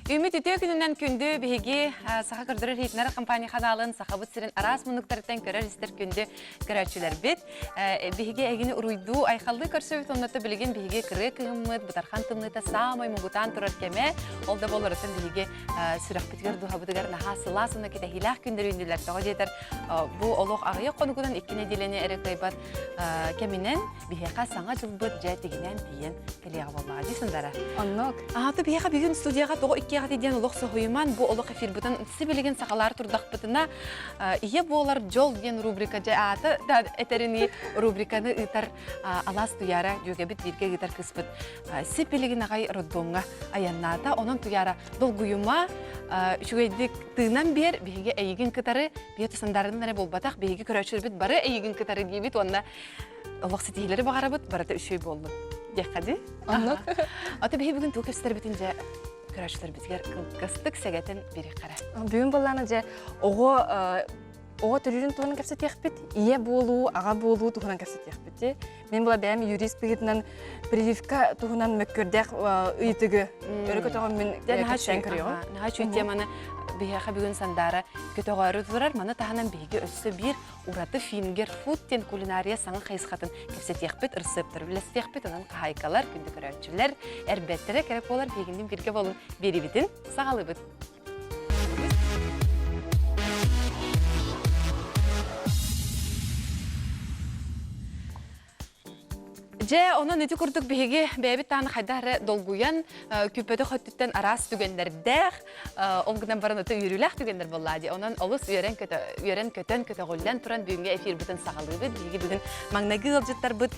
Үүммүт үтүө күнүнэн күндү биһиги Саха көрдөрөр иһитиннэрэр компания ханаалын Сахабыт сирин араас муннуктарыттан көрөр-истэр күндү көрөөччүлэрбит. Биһиги эһигини уруйдуу, айхаллыы көрсөбүт оннута билигин биһиги кырыа кыһыммыт, бытархан тымныыта саамай мугутаан турар кэмэ. Ол да буоларыттан биһиги сүрэхпитигэр, дууһабытыгар наһаа сылаас уонна кэтэһиилээх күннэр үүннүлэр. Тоҕо диэтэр, бу олох аҕыйах хонугунан икки нэдиэлэни эрэ кыайбат кэминэн биһиэхэ саҥа дьылбыт дьэ тигинэн тиийэн кэлиэҕэ буоллаҕа дии Сандара. Оннук. Аата биһиэхэ бүгүн студияҕа тоҕо иккиэҕэ диэн олох соһуйуман бу олох эфирбытын сибилигин сахалаар турдахпытына ийэ буолар дьол диэн рубрика дьэ аата да этэринии рубриканы ыытар Алаас Туйаара дьүөгэбит бииргэ ыытар кыыспыт сипилигин аҕай роддомҥа айаннаата. Онон Туйаара долгуйума үчүгэйдик тыынан биэр биһиги эйигин кытары биһиги Сандарынан эрэ буолбатах биһиги көрөөччүлэрбит бары эйигин кытары диибит уонна олох ситиһиилэри баҕарабыт, барыта үчүгэй буоллун диэххэ дии. Оннук. Ата биһи бүгүн тугу кэпсэтэрбитин дьэ көрөөччүлэрбитигэр кылгастык сэгэтэн биэриэххэ эрэ. Бүгүн буоллаана дьэ оҕо оҕо төрүүрүн туһунан кэпсэтиэхпит, ийэ буолуу, аҕа буолуу туһунан кэпсэтиэхпит. Мин була бэйэм юрист быһыытынан прививка туһунан мөккүөрдээх ыйытыгы өрө көтөҕөммүн кэпсээн көрүөҕүм. Наһаа үчүгэй теманы биһиэхэ бүгүн Сандаара көтөҕөөрү турар. Маны таһынан биһиги өссө биир ураты фингер-фуд диэн кулинария саҥа хайысхатын кэпсэтиэхпит, ырысыаптары үллэстиэхпит. Онон хаһаайкалар, күндү көрөөччүлэр, эрбэттэрэ кэрэ буолар биһигиннин бииргэ буолун биэрибитин саҕалыыбыт. Дьэ, онон ити курдук биһиги бэйэбит тааны хайдах эрэ долгуйан, күүппэтэх өттүттэн араас түгэннэрдээх, ол гынан баран ото үөрүүлээх түгэннэр буоллаа дии. Онон олус үөрэн-көтөн, көтөҕүллэн туран бүгүҥҥү эфирбитин саҕалыыбыт. Биһиги бүгүн маҥнайгы ыалдьыттарбыт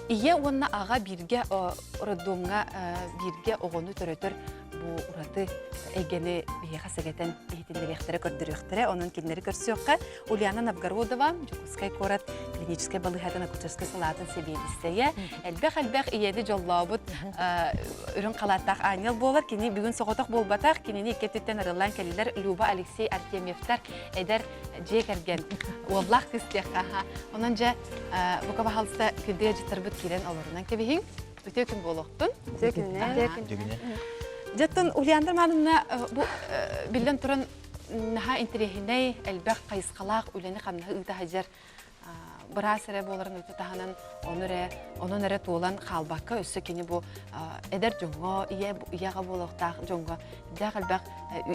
ийэ уонна аҕа бииргэ роддомҥа бииргэ оҕону төрөтөр бу ураты эйгэни биһиэхэ сэгэтэн иһитиннэриэхтэрэ, көрдөрүөхтэрэ. Онон кинилэри көрсүөххэ. Ульяна Новгородова, Дьокуускай куорат клиническэй балыыһатын акушерскай салаатын сэбиэдиссэйэ, элбэх-элбэх ийэни дьоллообут үрүҥ халааттаах аанньал буолар. Кини бүгүн соҕотох буолбатах, кинини икки өттүттэн арыллан кэллилэр Люба, Алексей Артемьевтар эдэр дьиэ кэргэн уоллаах кыыс диэххэ. Онон дьэ, бука баһалыста күндү ыалдьыттарбыт киирэн олорунан кэбиһиҥ. Үтүө күн буолуохтун. Үтүө күннэр. Үтүө күннэр. Дьэттэн Ульяна Романовна бу биллэн туран наһаа интэриэһинэй, элбэх хайысхалаах үлэни-хамнаһы ыыта сылдьар быраас эрэ буоларын өтө таһынан ону эрэ онон эрэ туолан хаалбакка өссө кини бу эдэр дьоҥҥо ийэ ийэҕэ буолуохтаах дьоҥҥо элбэх элбэх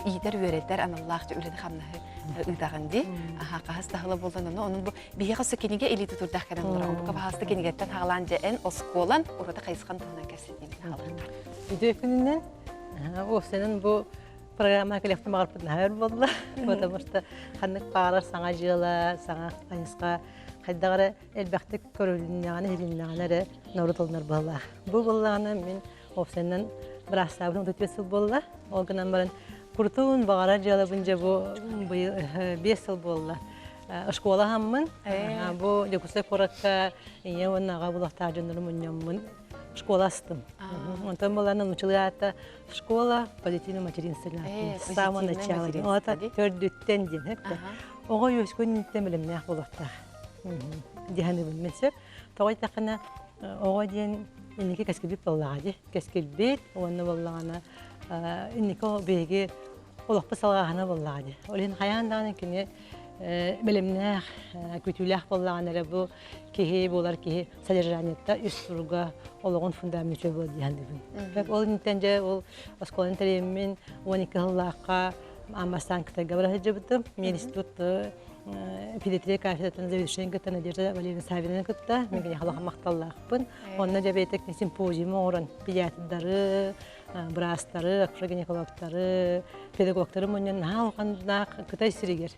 иитэр үөрэтэр аналлаах үлэни-хамнаһы ыытаҕын дии аха хаһыс таһыла буолан ону онон бу биһиэхэ өссө кинигэ илии тутурдаах кэлэн олороҕун бука баһаалыста кинигэттэн хаалаан дьэ эн оскуолан ураты хайысхан туһунан кэпсэтиибин хаалыахха Үтүө күнүнэн уопсайынан бу Программа кэлиэхтэн баҕарбыт наһаа өр буолла. Потому что ханнык баҕарар саҥа дьыала, саҥа хайысха хайдах эрэ элбэхтик көрүлүннэҕинэ, иһилиннэҕинэ эрэ норуот ылынар быһыылаах. Бу буоллаҕына мин уопсайынан быраастаабытым 35 сыл буолла. Ол гынан баран курутуун баҕарар дьыалабын дьэ бу быйыл 5 сыл буолла. Школа аһаммын. Бу Дьокуускай куоракка ийэ уонна аҕа булахтаах дьоннору мунньаммын школа астым. Онтон буолан нууччалыы аата Школа позитивного материнства с самого начала диэн. Ота төрдүттэн диэн эппэ. Оҕо үөскүн билимнээх буолуохтаах. Диһаныбын мен сөп. Тоҕо диэтэххинэ оҕо диэн инники кэскилбит буоллаҕа дии. Кэскилбит уонна буоллаҕына инники биһиги олохпут салҕааһына буоллаҕа дии. Ол иһин хайаан даҕаны кини бэлэмнээх, күтүүлээх буоллаҕына эрэ бу киһи буолар киһи содержаниета үс суруга олоҕун фундамент үчүгэй буолар дии саныыбын. Ол инниттэн дьэ ол оскуоланы тэрийэммин 12 сыллаахха аан бастаан Кытайга бара сылдьыбытым. Мен институт педиатрия кафедратын заведующайын кытта Надежда Валерьевна Савинаны кытта мен киниэхэ улахан махталлаахпын. Онно дьэ бэйэтэ симпозиум оҥорон педиатрдары, быраастары, акушер-гинекологтары, педагогтары мунньан наһаа улаханнаах Кытай сиригэр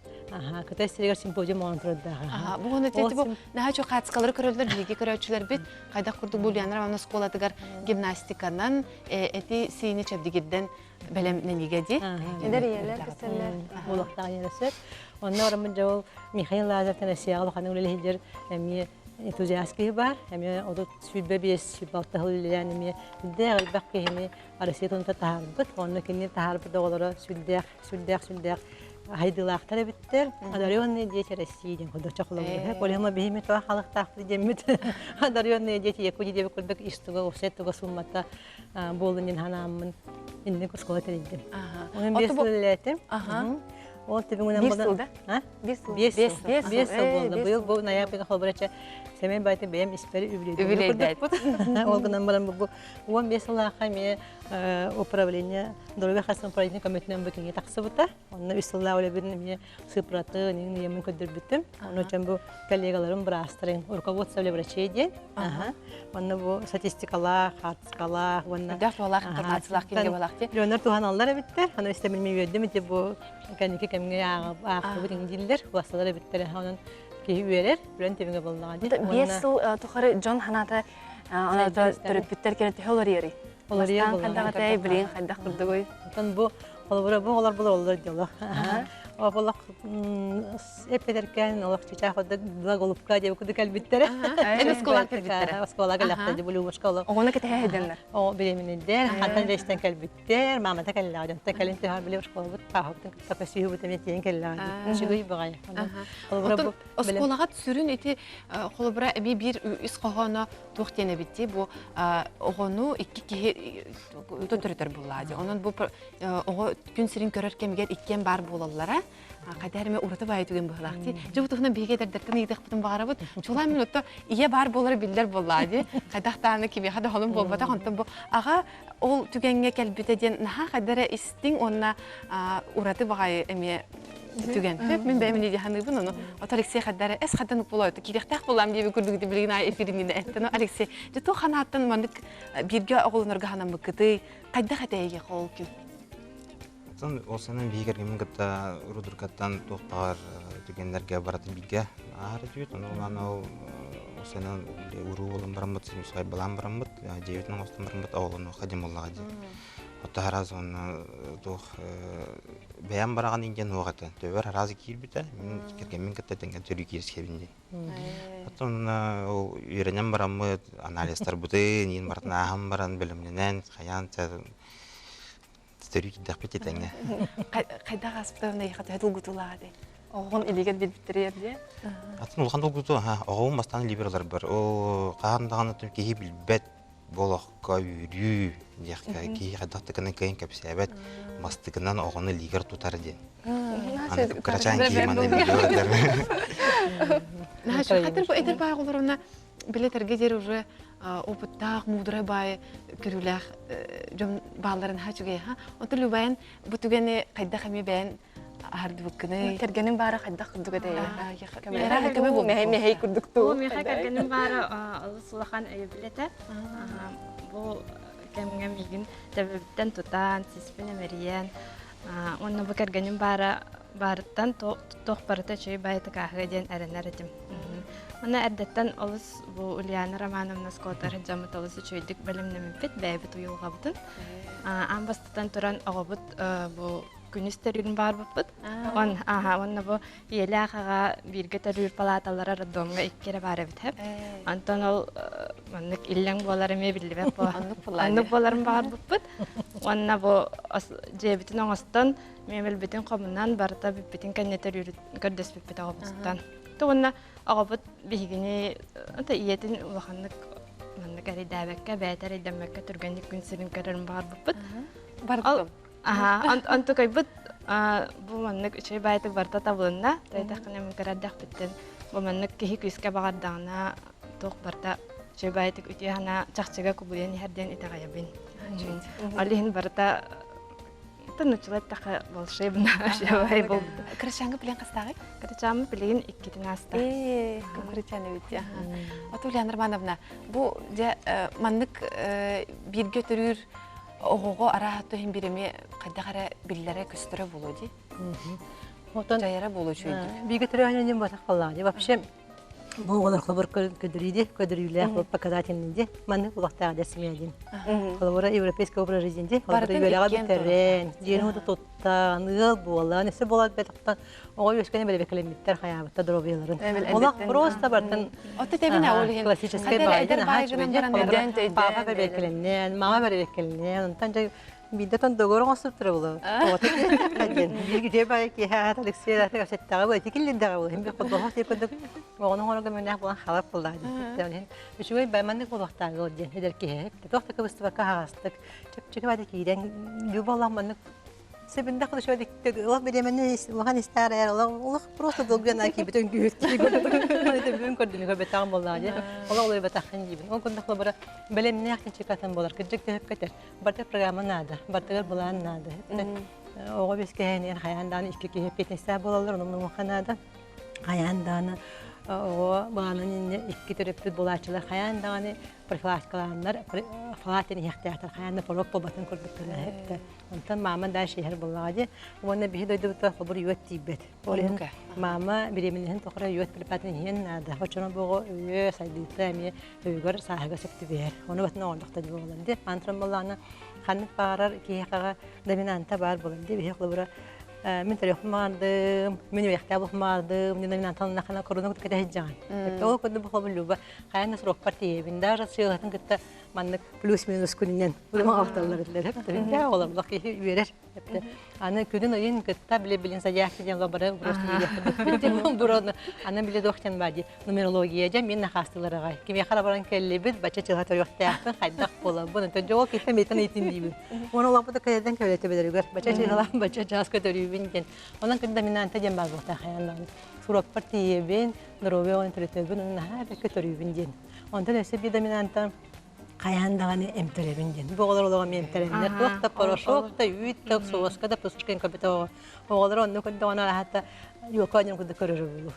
Кытай сиригэр симпозиум оҥорон турардаах. Бу ону бу наһаа чуо хаацкалары көрөллөр биһиги көрөөччүлэрбит хайдах курдук бу Ульяна Романовна оскуолатыгар гимнастиканан эти сиини чэбдигирдэн бэлэмнэниигэ дии. Эдэр ийэлэр кэсэллэр. Буолуохтаах ийэлэр сөп. Онно ороммут дьэ ол Михаил Лазаревтан Россияҕа улахан үлэлэһилдэр эмиэ энтузиаст киһи баар. Эмиэ 35 26 сыл үлэлээн эмиэ сүрдээх элбэх киһини Россия тонута таһаарбыт. Онно кини таһаарбыт оҕолоро сүрдээх сүрдээх сүрдээх. Хайдылаахтар эбиттэр. Одаренные дети России диэн курдук чохолоҥҥа. Колема биһими тоҕо халыктаахпыт диэммит. Одаренные дети Якутии диэбит курдук ис туга, уопсай туга суммата буоллун диэн ханааммын инник оскуола тэрийдим. Онон биэс сыл үлэлээтим. Ол түбүгүнэн Биир сыл да? Биэс сыл. Биэс сыл буолла. Быйыл бу ноябрьга холобурача сэмэй баайты бэйэм испэр үбүлэйдээт. Ол гынан баран бу 15 сыллаахха эмиэ управление здоровья хастан управление көмөтүнэн бу кинигэ тахсыбыта. Онно үс сыллаах үлэбин эмиэ сыпраты, ыйымын көрдөрбүтүм. Онно дьон бу коллегаларым, быраастарым, руководство для врачей диэн. Онно бу статистикалаах, хаартыскалаах уонна Дээх туһалаах информациялаах кинигэ буолаах дии. Дьоннор туһаналлар эбиттэр. Аны истэмин мен үөрдүм ити бу кэнники кэмҥэ аахтыбыт дииллэр, улассалар эбиттэр. Онон киһи үөрэр, үлэн түмүгэ буоллаҕа дии. Биэс сыл тухары дьон ханаата төрөппүттэр кэлэ төһө олорыйарый? Олорыйар Бастаан хайдах этэй, билигин хайдах курдугуй? Оттон бу холобура бу олор булар олор дьоло. Олох эппэтэркээн олох чычаах курдук голубка диэбит курдук кэлбиттэрэ. Эн оскуолаҕа кэлбиттэрэ. Оскуолаҕа кэллэхтэр бу Любушка олох. Оҕону кэтэһэ сылдьаннар. О беременнэйдэр, хантан дьэстэн кэлбиттэр, мамата кэллэҕэ дьонтон кэлин түһэр били оскуолабыт пааһабытын кытта көсүһүбүт эмиэ тиийэн кэллэҕэ. Үчүгэй баҕайы. Холобура бу оскуолаҕа сүрүн ити холобура эмиэ биир ис хоһооно туох диэн эбит дии бу оҕону икки киһи төрөтөр буоллаа дии. Онон бу оҕо күн сирин көрөр кэмигэр иккиэн баар буолаллара хайда эрэ ураты баайы түгэн быһыылаах дии. Дьэ бу туһунан биһиги эдэрдэртэн ыйытыахпытын баҕарабыт. Чулаан мин отто ийэ баар буолара биллэр буоллаа дии. Хайдах даҕаны кимиэхэ да холун буолбатах. Онтон бу аҕа ол түгэҥҥэ кэлбитэ диэн наһаа хайда эрэ истиҥ уонна ураты баҕайы эмиэ түгэн. Мин бэйэм инньэ саныыбын ону. Ото Алексей хайда эрэ эс хайдан укпулой киириэхтээх буоллаам диэби курдук билигин аайы эфириннинэ эттэн. Алексей, дьэ туох ханааттан маннык бииргэ оҕолонорго санаммыккытый? Хайдах этэйиэхэ ол күн? Оттон ол санаан биһиги кэргэммин кытта рудуркаттан туох баҕар түгэннэргэ барыта бииргэ ааһар этибит. Ону ылан ол санаан уруу буолан бараммыт, сайбалаан бараммыт, дьиэбитин оҥостон бараммыт оҕолонуохха диэн буоллаҕа дии. Оттон араас уонна туох бэйэм бараҕын индиэн уох этэ. Төбөр араас киирбитэ. Мин кэргэммин кытта тэҥҥэ төрүү киирсиэбин диэн. Оттон ол үөрэнэн бараммыт, анализтарбытын, иин барытын ааһан баран, бэлэмнэнэн, хайаан төрүү киирдэхпит тэҥҥэ. Хайдах ааспыта эйиэхэ төһө долгутуулаах этэй? Оҕоҕун илиигэр билбиттэригэр диэ? Атын улахан долгутуу, оҕобун бастаан илиибэр ыларбар. Ол хаһан даҕаны киһи билбэт бу олоххо үөрүү диэххэ киһи хайдах да гынан кыайан кэпсээбэт мастыгынан оҕону илиигэр тутар диэн. Аны кырачаан киһи манна видеолар. Наһаа хатыр бу эдэр баай оҕолоруна билетэргэ диэри уже опыттаах, муударай баай көрүүлээх дьон баалларын наһаа үчүгэй ха. Онтон Любайын бу түгэни хайдах эмиэ бэйэн аһардыбыккыный? Кэргэним баара хайдах курдук этэй? Көмө буолбут. Мэһэй мэһэй курдук туу. Миэхэ кэргэним баара олус улахан өйөбүл этэ. Бу кэмҥэ миигин төбөбүттэн тутан, сиспин эмэрийэн, уонна бу кэргэним баара баарыттан туох барыта үчүгэй баайытык ааһыа диэн эрэнэр этим. Уонна эрдэттэн олус бу Ульяна Романовна Скотар дьоммут олус үчүгэйдик бэлэмнэммиппит, бэйэбит уйулҕабытын. Аан бастатан туран оҕобут бу күнүс төрүүрүн баарбыппыт. Он, аха, уонна бу ийэлээх аҕа бииргэ төрүүр палааталара роддомҥа икки эрэ баар эбит Онтон ол маннык иллэҥ буолар эмиэ биллибэт буо. Оннук буоларын баҕарбыппыт. Уонна бу дьиэбитин оҥостон, миэбэлбитин хомунан, барыта бүппүтүн кэннэ төрүүр көрдөспүппүт оҕобутуттан. Уонна оҕобут биһигини ийэтин улаханнык маннык эрэйдээбэккэ, бэйэтэ эрэйдэммэккэ түргэнник күн сирин көрөрүн баҕарбыппыт. Бардым. Аха, онтукайбыт бу маннык үчүгэй баайытык барыта табылынна. Тойдаххына мин көрөрдөхпүттэн бу маннык киһи күүскэ баҕардаҕына туох барыта үчүгэй баайытык үтүө санаа чахчыга кубулуйан иһэр диэн итэҕэйэбин. Ол иһин барыта нуччалар эттэххэ волшебно бай буолбута. Кырачааҥҥа билэн хастааҕый? Кырачааммыт билигин иккитин ааста. Ээ, кырачаан эбит дии. Ото Ульяна Романовна, бу дьэ маннык бииргэ төрүүр оҕоҕо арааһа иһин биир эмиэ хайдах эрэ биллэрэ көстөрө буолуо дии. Отон Дьайара буолуо үчүгэйдик. бииргэ төрөөһүн диэн буотах буоллаҕа дии. Вообще бу оҕолор холобур көдөрүү көдөрүүлээх вот показательный ди маннык улахтаах десмия диэн. Холобура европейский образ жизни ди. Холобура үөрэҕэ бүтэрэн, дьиэни туттан, ыал буолан, өссө буолан бэтохтон оҕо үөскэни бэлэбэкэлэммиттэр хайаабытта доруобуйаларын. Олох просто бартан Отто тэбин ол иһин классическай эдэр баайгынан баран папа бэрэбэкэлэннэн, мама бэрэбэкэлэннэн, онтон дьэ Биирдэ тон договор оҥостубуттара буолуо. Оҕото диэн. Биир баайы киэһэ аат Алексей аата кэпсэттэҕэ буолуо. Ити киллэрдэҕэ буолуо. Мин холбоһох диир курдук оҕону оҥорорго мэнээх буолан хаалар буоллаҕа диэн. Үчүгэй бай маннык буолуохтааҕы диэн эдэр киһи. Туох да кыбыстыбакка аһаҕастык чэпчэки баайда киирэн Люба олох маннык Себинде кылышва олох бириэмэни улахан истээр эр олох просто долгуйан киирбит үҥкүүһүт бүгүн көрдүм көрбөтөҕүм буоллаҕа дии олох олуйбатаххын диибин ол курдук холобура бэлэмнээх чинчикатын буолар кырдьык төһөпкө барыта программа наада бартыгар былаан наада оҕо бискэһэниэн хайаан даҕаны икки киһи эппиэтинэстээх буолаллар онон наада хайаан даҕаны оҕо былаанын инньэ икки төрөппүт буолааччылар хайаан даҕаны профилактикалааннар фалаатын иһиэхтээхтэр хайаан да порог буолбатын курдук гына Онтон маама дальше иһэр буоллаҕа дии. Уонна биһи дойдубутугар холобур үөт тиийбэт. Ол иһин маама беременноһын тухары үөт препаратын иһиэн наада. Оччоно бу оҕо өйө сайдыыта эмиэ өйүгэр сааһыга сөп түбэһэр. Ону батына оҥордохто дии буолан дии. Антон буоллаҕына ханнык баҕарар киһиэхэҕэ доминанта баар буолан дии. Биһи холобура мин төрүөхпүн баҕардым, мин үөрэхтээх буолуохпун баҕардым, мин доминантан хана коруна кытта кэтэһэ Ол курдук бу холобур Люба хайаан да срокпар тиийэбин. Даже сыалатын кытта маннык плюс-минус күнүнэн удумаҕалталлар этилэр. Эптэ олорлох киһи үөрэр. Эптэ аны күнүн ыйын кытта биле билин зодиак диэн лабары просто билиэхпит. Бурон аны биле дохтен бади нумерология дьэ мин нахаастылар аҕай. Кимиэхэ баран кэллибит, бачча чыла төрүөхтээхпин, хайдах буолабын. Онтон дьоҕо киһи митэн ыйтын диибин. Уон олохпут кэлэрдэн кэлэтэ Бачча чыһалаан бачча чааска төрүүбүн диэн. Онон күн доминанта диэн баар буолта хайаан Сураппар тиийэбин, здоровье оҕон төрөтөбүн, онон наһаа бэккэ төрүүбүн диэн. Онтон өссө биир доминанта хайаан даҕаны эмтэребин диэн. Бу оҕолор олоҕум эмтэрэннэр туох да порошок да, үүт да, соуска да пусушкин көбүтэ оҕолор онну көрдөҕүнэ аһата юка диэн курдук көрөрө булу.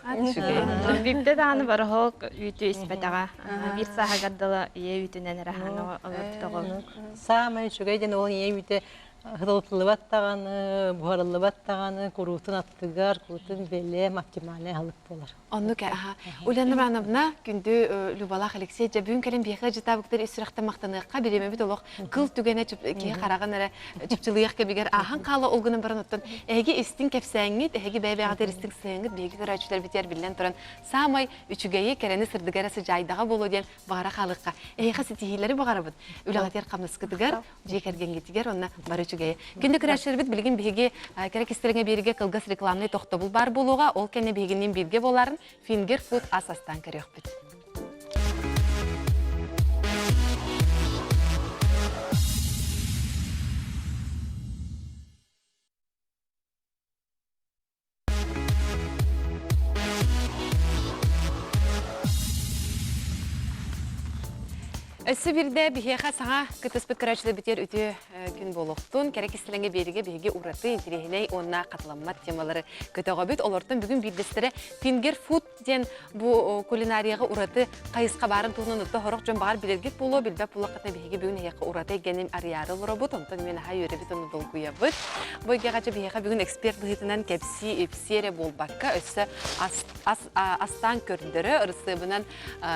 Биирдэ даҕаны порошок үүтү испэтэҕэ. Биир сааһыгар дылы ийэ үүтүнэн эрэ аһаан олордоҕум. Саамай үчүгэй диэн ол ийэ үүтэ Ыһылтыллыбат даҕаны, буһарыллыбат даҕаны, куруутун аттыгар, куруутун бэлэм, оптимальнай аһылык буолар. Оннук аха. Ульяна Ивановна, күндү Любалаах Алексей, дьэ бүгүн кэлин биһиэхэ дьытаабыктар ис сүрэхтэн махтаныахха, бириэмэбит олох кыл түгэнэ киһи хараҕын эрэ чыпчылыйах кэмигэр ааһан хаала ол гынан баран оттон эһиги истиҥ кэпсээҥҥит, эһиги бэйэ-бэйэҕитигэр истиҥ сыһыаҥҥыт биһиги көрөөччүлэрбитигэр биллэн туран саамай үчүгэйи, кэрэни сырдыгы эрэ сыдьаайдаҕа буолуо диэн баҕара хаалыахха. Эһиэхэ ситиһиилэри баҕарабыт. Үлэҕитигэр хамнаскытыгар, дьиэ кэргэҥҥитигэр уонна бары үчүгэйи. Күндү көрөөччүлэрбит билигин биһиги кэрэ кистэлэҥэ биэригэ кылгас рекламнай тохтобул баар буолуоҕа. Ол кэннэ биһигинниин бииргэ буоларын Finger Food ас астаан көрүөхпүт. Өссө биирдэ биһиэхэ саҥа кытыспыт көрөөччүлэрбитигэр үтүө күн буолуохтун. Кэрэ кистэлэҥэ биэригэ биһиги ураты, интириэһинэй уонна хатыламмат темалары көтөҕөбүт. Олортон бүгүн биирдэстэрэ Finger Food диэн бу кулинарияҕа ураты хайысха баарын туһунан отто сорох дьон баҕар билэргит буолуо, билбэт буоллаххытына биһиги бүгүн эһиэхэ ураты эйгэни арыйаары олоробут, онтон мин аһа үөрэбит уонна долгуйабыт. Бу эйгэҕэ дьэ биһиэхэ бүгүн эксперт быһыытынан кэпсии, ипсии эрэ буолбакка, өссө ас, ас, астаан көрдөрө, ырысыабынан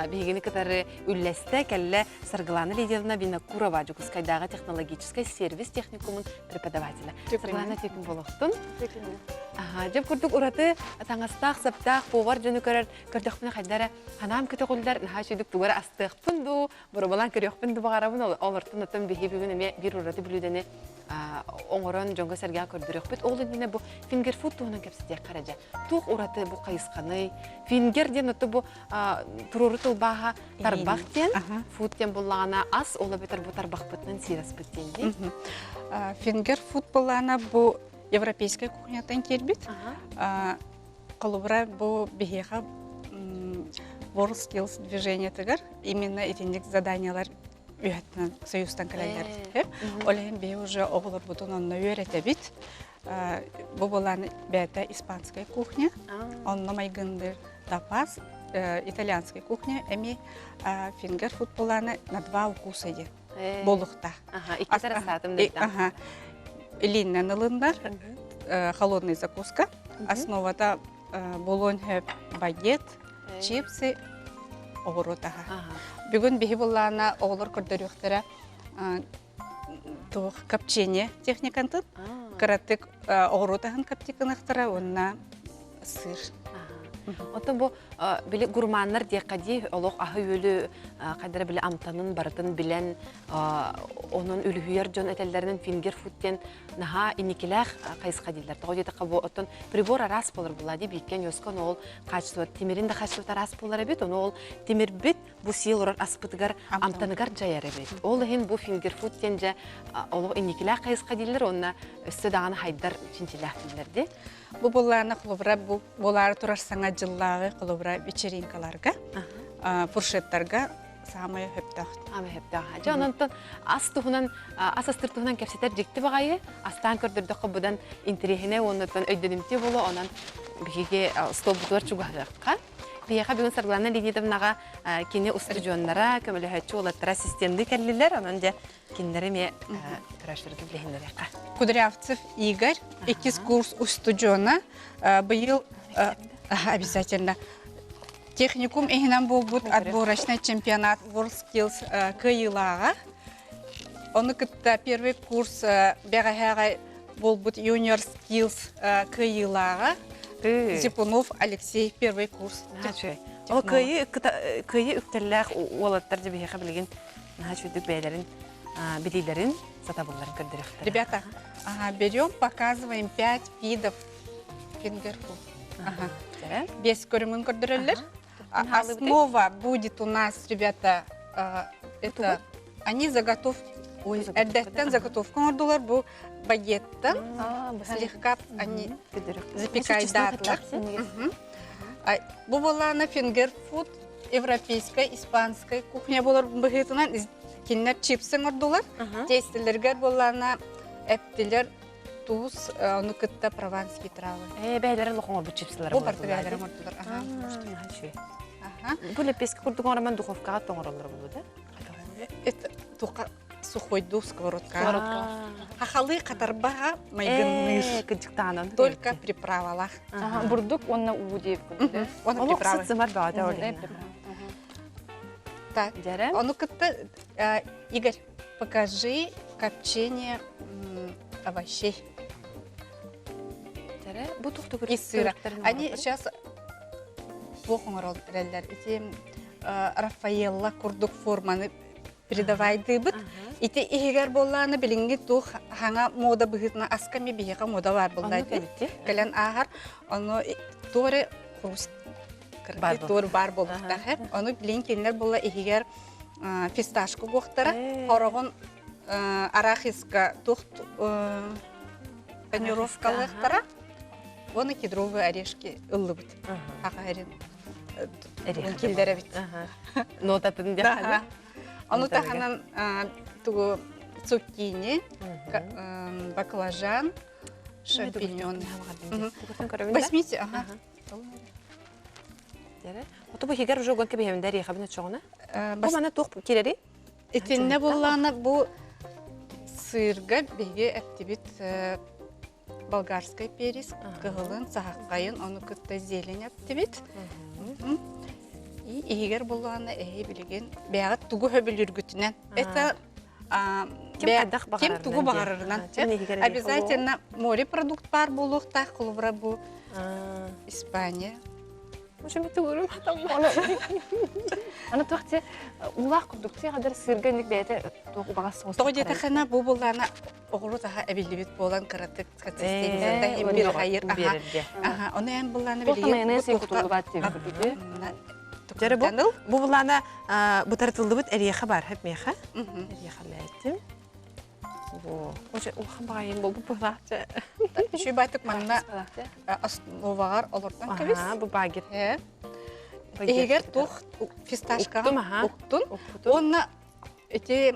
биһигини кытары үллэстэ кэллэ Саргылана Лидиевна Винокурова, Дьокуускайдааҕы технологическай сервис техникумун преподавателэ. Саргылана Тикин буолуохтун. Аха, дьэ курдук ураты таҥастаах, саптаах повар дьону көрөр көрдөхпүнэ хайда эрэ ханаам көтөҕүллэр, наһаа үчүгдүк тугу эрэ астыахпын дуу, боруобалаан көрүөхпүн дуу баҕарабын. Олортон оттон биһи бүгүн эмиэ биир ураты бүлүүдэни оҥорон дьоҥҥо-сэргэҕэ көрдөрүөхпүт. Ол иннинэ бу фингерфуд туһунан кэпсэтиэххэ эрэ дьэ. Туох ураты бу хайысханый? Фингер диэн отто бу туруору тылбааһа тарбах диэн, фуд диэн буллаҕына ас, ол эбэтэр бу тарбахпытынан сиир аспыт диэн дии. Фингер фуд буллаана бу европейскай кухняттан киирбит. Холобура бу биһиэхэ World Skills движениетыгар именно итинник заданиялар үөһэттэн союзтан кэлэллэр. Ол иһин биһи уже оҕолорбутун онно үөрэтэбит. Бу буолан бэйэтэ испанскай кухня, онно майгынныыр тапас, итальянскай кухня эмиэ фингер фуд буолааны на два укуса диэн буолуохтаах. Ага. Илииннэн ылыннар холодный закуска. Основата буолуон сөп багет, чипсы, оҕуруот аһа. Бүгүн биһи буллаана оҕолор көрдөрүөхтэрэ туох копчение техникантын кыратык оҕуруот аһын коптикыныахтара уонна сыр. Оттон бу били гурманнар диэххэ дии олох аһы-үөлү хайдара били амтанын барытын билэн онон үлүһүйэр дьон этэллэринэн фингер фуд диэн наһаа инникилээх хайысха дииллэр. Тоҕо диэтэххэ бу оттон прибор араас буолар буолла дии бииккэн үөскэн ол хаачыстыба тимирин да хаачыстыбата араас буолар эбит. Ону ол тимирбит бу сиэл олорор аспытыгар амтаныгар дьайар эбит. Ол иһин бу фингерфуд диэн дьэ олох инникилээх хайысха дииллэр уонна өссө даҕаны хайдар чинчилээх дииллэр дии. Бу буллаана холобура бу буолаары турар саҥа дьыллааҕы холобура вечеринкаларга, фуршеттарга саамай сөптөөх. Саамай сөптөөх. Дьэ онон ас туһунан ас астыр туһунан кэпсэтэр дьикти баҕайы астаан көрдөрдөххө быдан интэриэһинэй уонна өйдөнүмтүө буолуо онон биһиги столбутугар чугаһыахха. Биһиэхэ бүгүн Саргылана Леонидовнаҕа кини устудьуоннара, көмөлөһөөччү уолаттара ассистенныы кэллилэр. Онон дьэ кинилэри эмиэ көрөөччүлэргэ билиһиннэриэххэ. Кудрявцев Игорь, иккис курс устудьуона, быйыл обязательно техникум иһинэн буолбут отборочный чемпионат WorldSkills кыайыылааҕа. Ону кытта первый курс бэҕэһээҕэ буолбут Junior Skills кыайыылааҕа Зипунов Алексей первый курс. Ол кыайыы кыайыы үктэллээх уолаттар дьэ биһиэхэ билигин наһаа үчүгдүк бэйэлэрин билиилэрин, сатабылларын көрдөрүөхтэрэ. Ребята, ага, берем, показываем пять видов фингерфуд. Ага. Бес көрүҥүн көрдөрөллөр. Основа будет у нас, ребята, это они заготов эрдэттэн заготовка оҥордулар бу багеттан слегка они запекайдаатылар. Бу буоллаана фингерфуд европейскай, испанскай кухня буолар быһыытынан кинилэр чипсы оҥордулар. Тиэстэлэригэр буоллаана эптилэр туус, ону кытта прованский травы. Ээ, бэйэлэрэ лох оҥорбут чипсылары Бу барыта бэйэлэрэ оҥордулар. Бу лепески курдук оҥороман духовкаҕа тоҥороллор буолуо да? Это туха сухойдуу сковородка. Хахалы хатарбаҕа майгынныыр. Кыдьыктаанан. Только приправалах. Бурдук уонна уу диэбит курдук. Уонна приправа. Сымар баҕата ол. Так, ону кытта Игорь, покажи копчение овощей. Бу И сыра. Они сейчас туох оҥорол эрэллэр. Ити Рафаэлла курдук форманы передавайдыыбыт. Ити иһигэр буоллааны билиҥҥи туох хаҥа мода быһыытынан аска ми биһиэхэ мода баар буолла кэлэн ааһар. Ону туох эрэ хруст туор баар буолуохтаах. Ону билин кинилэр буолла иһигэр фисташка угуохтара. Хороҕун арахиска туох панировкалыахтара. Уонна кедровые орешки ыллыбыт. Хахарин киллэрэбит. Нотатын диэххэ. Ону таһынан тугу цуккини, баклажан, шампиньон. Возьмите, ага. Ото бу хигер уже гонка биһэмдэ рехабын очоҕуна. Бу мана туох кирэри? Итиннэ буллаана бу сыырга биһиги эттибит болгарскай перец, кыһылын, саһаххайын, ону кытта зелень эттибит. И иһигэр буллаана эһи билигин бэйэҕит тугу хөбүлүүргүтүнэн. Это ким тугу баҕарарынан. Обязательно морепродукт баар буолуохтаах, холобура бу Испания. Аны туох те уулаах курдук те хадыр сыырга инник бэйэтэ туох убаҕас соҕус. Тоҕо диэтэххинэ бу буллаана оҕуру таһа эбиллибит буолан кыратык консистенцията имбир хайыр аха ону эн буллаана билигин майонез кутуллубат диэбит Дьэрэ бу бу буллаана бытарытыллыбыт эриэхэ бар хэп миэхэ эриэхэлээтим улахан баҕайым буолбут быһылаахча Үчүй байтык манна основаҕар олортон кэбис. Бу багет. Иһигэр туох фисташкаҕа уктун. Уонна ити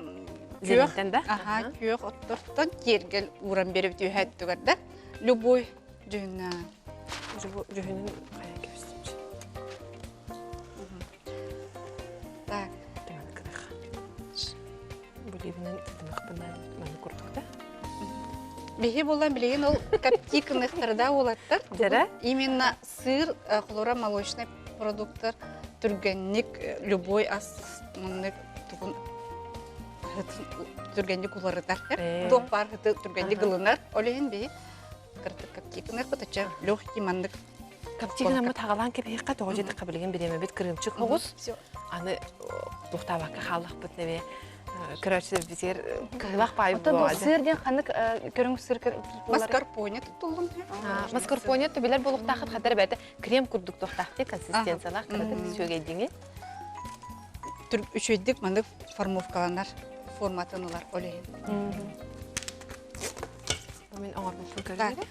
күөх да? Аха, күөх оттортон киэргэл ууран беребит үһэттүгэр да. Любой дьүһүннэ. Дьүһүнүн хайа кэбистим. Так. Бүлүүбүнэн тытымахпына манна курдук да. Биһи буолан билигин ол коптикыныхтарда уолаттар. Дьэрэ? Именно сыр, хлора молочный продукттар түргэнник любой ас маннык тугун түргэнник уларытар. Туох баар ыты түргэнник ылынар. Ол иһин биһи кыртык коптикыныхпыт оччо легкий маннык. Каптигынаммыт хагалаан кэбиһиэххэ тоҕо диэтэххэ билигин бириэмэбит кырыымчык оҕус. Аны туохтаабакка хааллахпыт нэбиэ көрөөччүлэрбитигэр кыһылах паайы Ото бу сыр диэн ханнык көрүҥ сыр Маскарпоне туттуллум. Маскарпоне билэр буолуохтаахыт хатар бэйэтэ крем курдук туохтаах дии консистенциялаах кыратык сүөгэйдиҥи. Үчүгэйдик маннык формовкаланар форматын ылар ол иһин. Мин оҥорбуппун көрүҥ.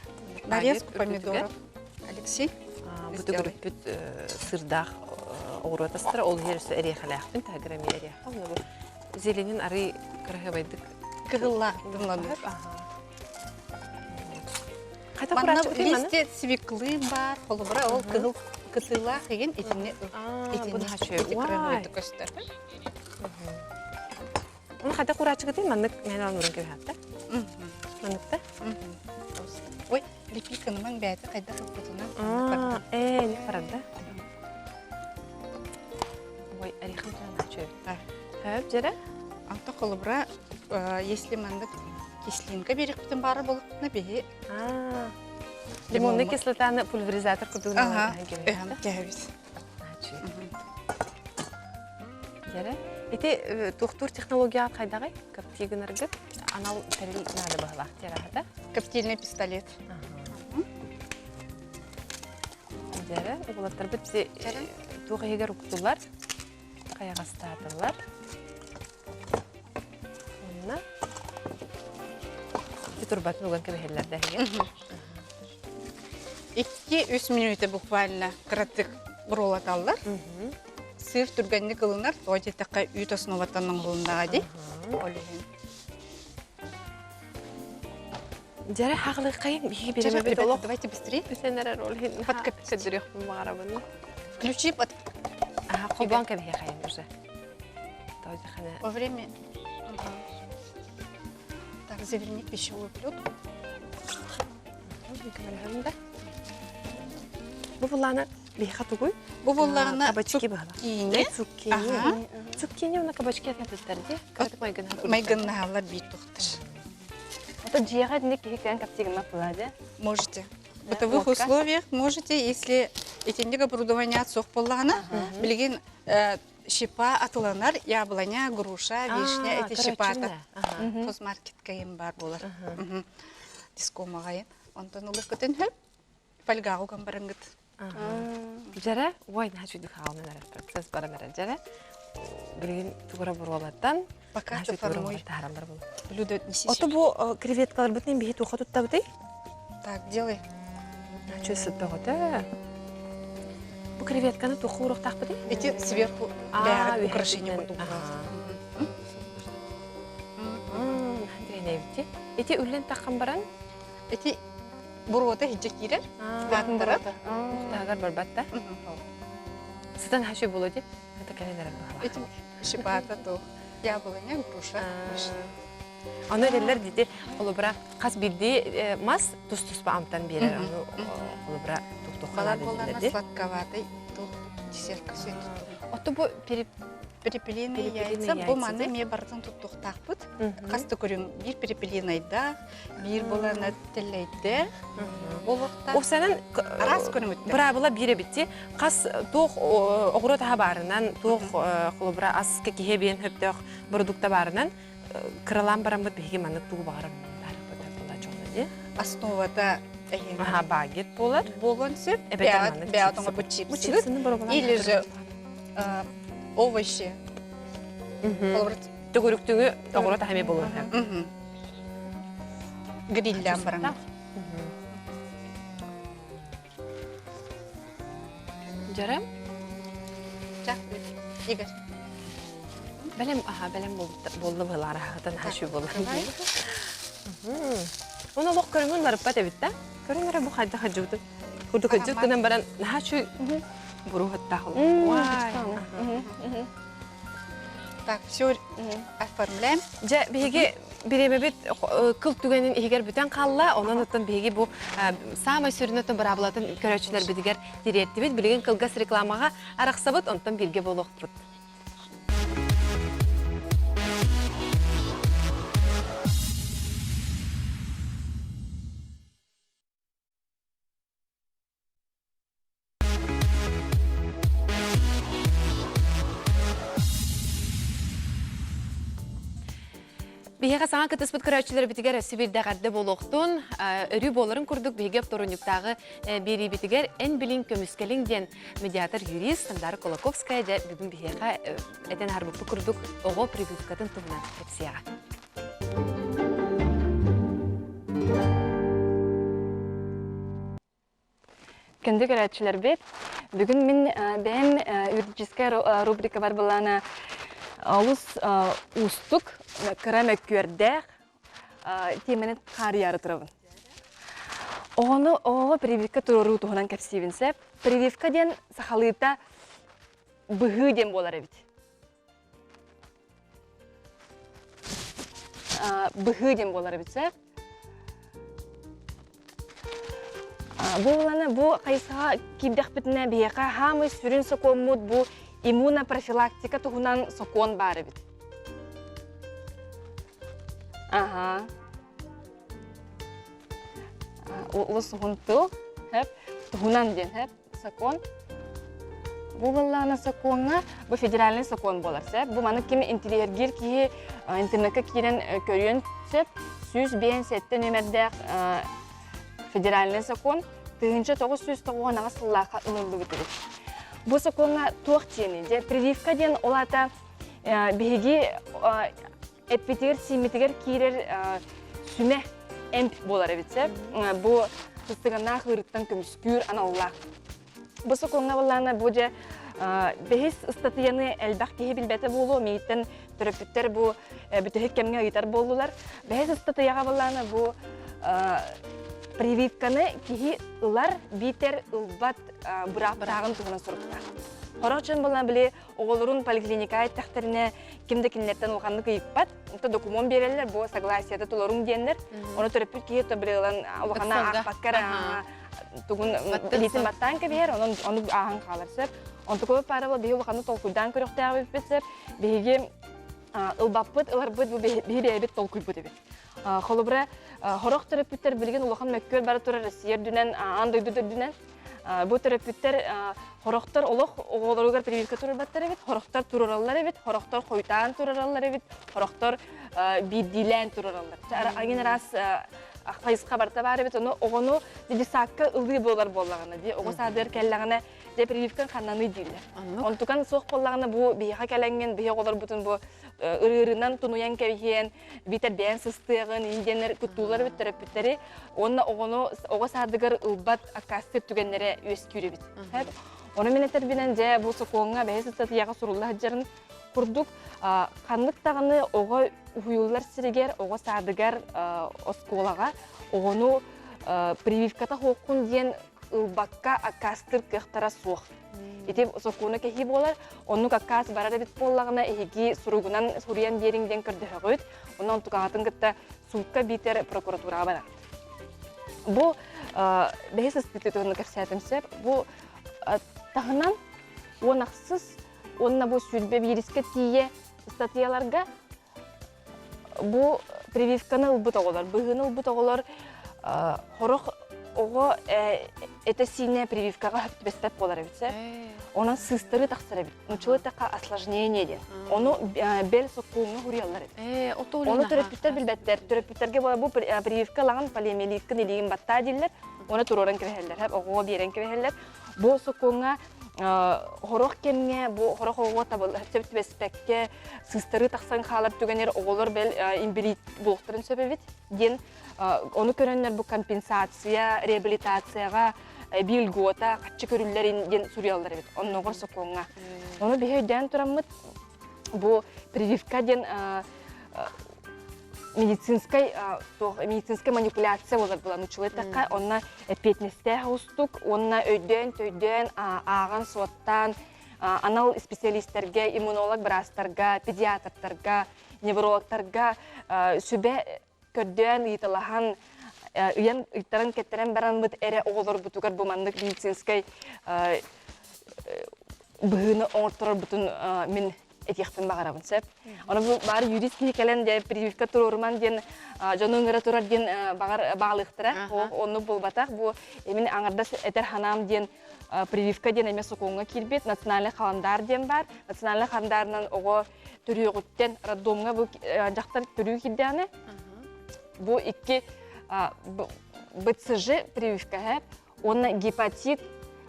Нарезку помидоров. Алексей. Бу төгүрүкпүт сырдаах оҕуруот астара ол иһэр өссө эриэхэлээхпин таһыгар эмиэ эриэхэ онно бу зеленин арый кыраһыабайдык кыһыллаах дымланар. Хайта Манна курааччы маны? листья свеклы бар, холобура ол кыһыл кытыылаах игин итини итини ити көстөр. Оны хайда курааччыгытый маннык мээн алын кэбиһатта. Манныкта. Ой, лепиканыман бэйэтэ хайдах ыппытынан. Ээ, не барарда. Ой, орехым чөй. Хөп, жere. Анта холобура, если маннык кислинка берекпитин бары болуптuna биһи Лимонный кислотаны пульверизатор курдугунан Ага, кэһэбит. Дьэрэ. Ити туохтуур технологияҕа хайдаҕый? Коптии гынаргыт анал тэрил наада быһылаах тиэрэхэтэ. Коптильный пистолет. Дьэрэ, уолаттарбыт туох иһигэр уктулар, хайаҕастаатылар. Онно турбатын уган кэбиһэллэр да иһигэр. Икки-үс мүнүүтэ буквально кыратык буруолаталлар. Сыр түргэнник ылынар, тоҕо диэтэххэ үүт основаттан оҥоһулуннаҕа дии. Ол иһин. Дьэрэ хаҕылыаххайын биһиги бириэмэбит олох Давайте быстрее. бүтэн эрэр ол иһин көрдөрүөхпүн баҕарабын. Включи под Аха, холбоон кэбиһиэхайын уже. Во время... Так, заверни пищевую плитку. Бу буллаана биһиэхэ тугуй? Бу буллаана кабачки баһыла. Цуккини. Цуккини. Цуккини уонна кабачки ататыттар дии. Кыратык майгыннаһаллар. Майгыннаһаллар биир тухтар. Это дьиэҕэ итинник киһи кэлэн кэпсиигиммэт буолаа дии. Можете. В бытовых условиях можете, если итинник оборудование суох буоллаҕына, билигин щепа атыланар, яблоня, груша, вишня, эти щепата. Хозмаркетка им бар болар. Дискомаҕайын. Онтон ылыккытын хөп, фольгаҕа уган барыҥгыт. Дьэрэ, ой, наһаа хаалан эрэр процесс баран эрэр дьэрэ. Билигин тугура буруолаттан Пока ты формуй. Блюдо отнеси. Ото бу креветкаларбытын биһи туха туттабытый? Так, делай. Чө сыт бөҕөтө. Бу креветканы туха уруохтаахпытый? Эти сверху бэҕэ украшение курдук Ити Ити үллэн таххан баран? Ити буруота хиджэ киирэр. Тааттарар. Таһыгар барбат да? Сытан хаши боло ди? Это кэлэн эрэр баһылаах. Ити шипата то яблоня, груша. Аны этэллэр дити холобура хас биирдии мас тус-туспа амтан биэрэр. Аны холобура тух-тух Балар буолларына сладковатый тух десертка сөт Ото бу Перепелиные яйца бу маны эмиэ барытын туттуохтаахпыт. Хас да көрүҥ биир перепелинайдаах, биир буолана тэллэйдээх буолуохтаах. Уопсайынан араас көрүҥүттэр. Быраабыла биир эбит Хас туох оҕуруот аһа баарынан, туох холобура ас киһи биэн хөптөөх продукта баарынан кыралаан бараммыт биһиги маннык тугу баҕарар дии. Основата Аха, багет буолар. Буолуон сөп. Бэйэҕит оҥорбут чипсыгыт. Или же овощи. Төгүрүктүҥү оҕуруот аһа эмиэ буолуон сөп. Гриллээн баран. Дьэрэ? Игорь. Бэлэм, аха, бэлэм буолла быһылаара, хатан хашуу буолла. Оны олох көрүҥүн барыппат эбит да? Көрүҥ эрэ бу хайдах хадьыбытын. Курдук хадьыт гынан баран наһаа үчүгэй буруһаттаах Так, все оформляем. Дьэ, биһиги бириэмэбит кыл түгэнин иһигэр бүтэн хаалла. Онон оттон биһиги бу саамай сүрүн оттон быраабылатын көрөөччүлэрбитигэр тириэртибит. Билигин кылгас рекламаҕа арахсабыт, онтон бииргэ буолуохпут. Биһиэхэ саҥа кытыспыт көрөөччүлэрбитигэр өссө биирдэ эҕэрдэ буолуохтун. Өрүү буоларын курдук биһиги оптуорунньуктааҕы биэриибитигэр Эн билиҥ көмүскэлиҥ диэн медиатор юрист Сандара Кулаковская дьэ бүгүн биһиэхэ этэн аһарбыппыт курдук оҕо прививкатын туһунан кэпсиэҕэ. Күндү көрөөччүлэрбит, бүгүн мин бэйэм юридическай рубрикабар былаана олус уустук, кыра мөккүөрдээх тиэмэни хаарыйаары турабын. Оҕону оҕоҕо прививка туруоруу туһунан кэпсиибин сөп. Прививка диэн сахалыыта быһыы диэн буолар эбит. Быһыы диэн буолар эбит сөп. Бу буолана бу хайысхаҕа киирдэхпитинэ биһиэхэ хаамый сүрүн сокуоммут бу иммунопрофилактика туһунан сокуон баар эбит. Аха. Улус уһун тыл, хэп, туһунан диэн, хэп. Сокуон. Бу буоллаҕына сокуоҥҥа бу федеральный сокуон буолар сөп. Бу маны ким интириэһиргиир киһи интернекка киирэн көрүөн сөп. 157 нүөмэрдээх федеральный сокуон 1998 сыллаахха ылыллыбыт эбит. Бу сокуоҥҥа туох диэний? Дьэ, прививка диэн ол аата биһиги эппитигэр-сииммитигэр киирэр сүмэ эмп буолар эбит сөп. Бу сыстыганнаах ыарыттан көмүскүүр аналлаах. Бу сокуоҥҥа буоллаҕына бу дьэ бэһис ыстатыйаны элбэх киһи билбэтэ буолуо, миигиттэн төрөппүттэр бу бүтэһик кэмҥэ ыйытар буоллулар. Бэһис ыстатыйаҕа буоллаҕына бу прививканы киһи ылар биитэр ылбат бырааптааҕын туһунан суруктаах. Хорох дьон буоллаҕына били оҕолорун поликлиникаҕа эттэхтэринэ ким да кинилэртэн улаханнык ыйыппат. Онто докумуон биэрэллэр, бу согласиета толоруҥ диэннэр. Ону төрөппүт киһи били ылан улахана аахпакка эрэ тугун илиитин баттаан кэбиһэр, онон ону ааһан хаалар сөп. Онтукуба паарала биһи улаханнык толкуйдаан көрүөхтээҕибиппит сөп. Биһиги ылбаппыт, ыларбыт бу биһи бэйэбит толкуйбут эбит. Холобура, хорох төрөппүттэр билигин улахан мөккүөр бара турар Россия үрдүнэн, аан дойду үрдүнэн. Бу төрөппүттэр хорохтор олох оҕолоругар прививка турарбаттар эбит, хорохтор турараллар эбит, хорохтор хойутаан турараллар эбит, хорохтор биирдиилээн турараллар. Агин араас хайысха барыта баар эбит, ону оҕону детсадка ылыы буолар буоллаҕына, дии оҕо саадыгар кэллэҕинэ дьэ прививкаҥ ханнаный дииллэр. Онтукан суох буоллаҕына бу биһиэхэ кэлэҥҥин биһи оҕолорбутун бу ырыырынан тунуйан кэбиһиэн, биитэр бэйэн сыстыаҕын, индиэннэр куттуулар эбит төрөппүттэри уонна оҕону оҕо саадыгар ылбат аккаастыыр түгэннэрэ үөскүүр эбит. Ону мин этэрбинэн дьэ бу сокуоҥҥа бэһис ыстатыйаҕа сурулла сылдьарын курдук ханнык даҕаны оҕо уһуйуллар сиригэр, оҕо саадыгар, оскуолаҕа оҕону прививката суоххун диэн ылбакка аккаастыыр кыахтара суох. Ити сокуону кэһии буолар. Оннук аккаас барар эбит буоллаҕына, эһиги суругунан суруйан биэриҥ диэн көрдөһөҕүт. Онон онтукаҕытын кытта суукка биитэр прокуратураҕа бараҕыт. Бу бэһис ыстатыйа туһунан кэпсээтим сөп. Бу таһынан уон ахсыс уонна бу 21-искэ тиийэ ыстатыйаларга Бу прививканы ылбыт оҕолор, быһыыны ылбыт оҕолор хорох оҕо этэ-сиинэ прививкаҕа сөп түбэспэт буолар эбит сөп. Онон сыыстарыы тахсар эбит. Нуччалыы эттэххэ осложнение диэн. Ону бэл сокуоҥҥа суруйаллар эбит. Ону төрөппүттэр билбэттэр. Төрөппүттэргэ бу прививка ылаҕын полиомиелиткын илиигин баттаа дииллэр. Ону туруоран кэбиһэллэр, оҕоҕо биэрэн кэбиһэллэр. Бу сокуоҥҥа хорох кэмҥэ бу хорох оҕо сөп түбэспэккэ сыыстарыы тахсан хаалар түгэнэр оҕолор бэл инбэлиит буолуохтарын сөп эбит диэн ону көрөннөр бу компенсация реабилитацияҕа эбии льгота хаччы көрүллэрин диэн суруйаллар эбит оннооҕор сокуоҥҥа ону биһи өйдөөн тураммыт бу прививка диэн медицинскай туох медицинскай манипуляция буолар буолан учулай эттэххэ онно эппиэтинэстээх уустук уонна өйдөөн-төйдөөн ааҕан-суоттаан анал специалистэргэ иммунолог быраастарга педиатрдарга неврологтарга сүбэ көрдөөн ыйыталаһан ыйан ыйттаран кэттэрэн бараммыт эрэ оҕолорбутугар бу маннык медицинскэй быһыыны оҥорторорбутун мин. этиэхпин баҕарабын сөп. Ону бу баар юрист киһи кэлэн дьэ прививка туруоруман диэн дьону ыҥыра турар диэн баҕар баалыахтара. Оннук буолбатах. Бу именно аҥардас этэр ханаам диэн прививка диэн эмиэ сокуоҥҥа киирбит. Национальный халандаар диэн баар. Национальный халандаарынан оҕо төрүөҕүттэн роддомҥа бу дьахтар төрүү киирдэҕинэ бу икки БЦЖ прививкаһа уонна гепатит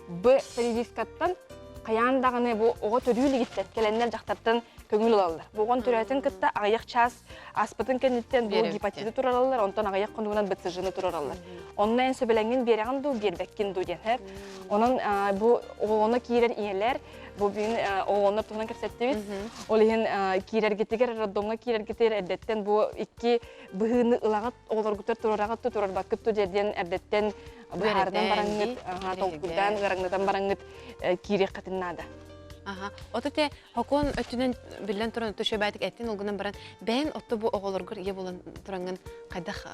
Б прививкаттан хайаан даҕаны бу оҕо төрүү илигиттэн кэлэннэр дьахтартан көҥүл ылаллар. Бу оҕон төрөөтүн кытта аҕыйах чаас ааспытын кэнниттэн бу гепатиты турараллар, онтон аҕыйах хонугунан БЦЖны турараллар. Онно эн сөбүлэҥҥин биэрэҕин дуу, биэрбэккин дуу диэн. Онон бу оҕону киирэр ийэлэр бу бүгүн оҕонор туһунан кэпсэттибит. Ол иһин киирэргитигэр, роддомҥа киирэргитигэр эрдэттэн бу икки быһыыны ылаҕыт, оҕолоргутугар туруораҕыт дуу, туруорбаккыт дуу диэн эрдэттэн быһаарынан бараҥҥыт, толкуйдаан, ыараҥнатан бараҥҥыт киириэххитин наада. Аха. Ото те хокуон өттүнэн биллэн туран отто шөбээтик эттин олгунан баран бэйэн отто бу оҕолоргор ийэ буолан тураҥҥын хайдах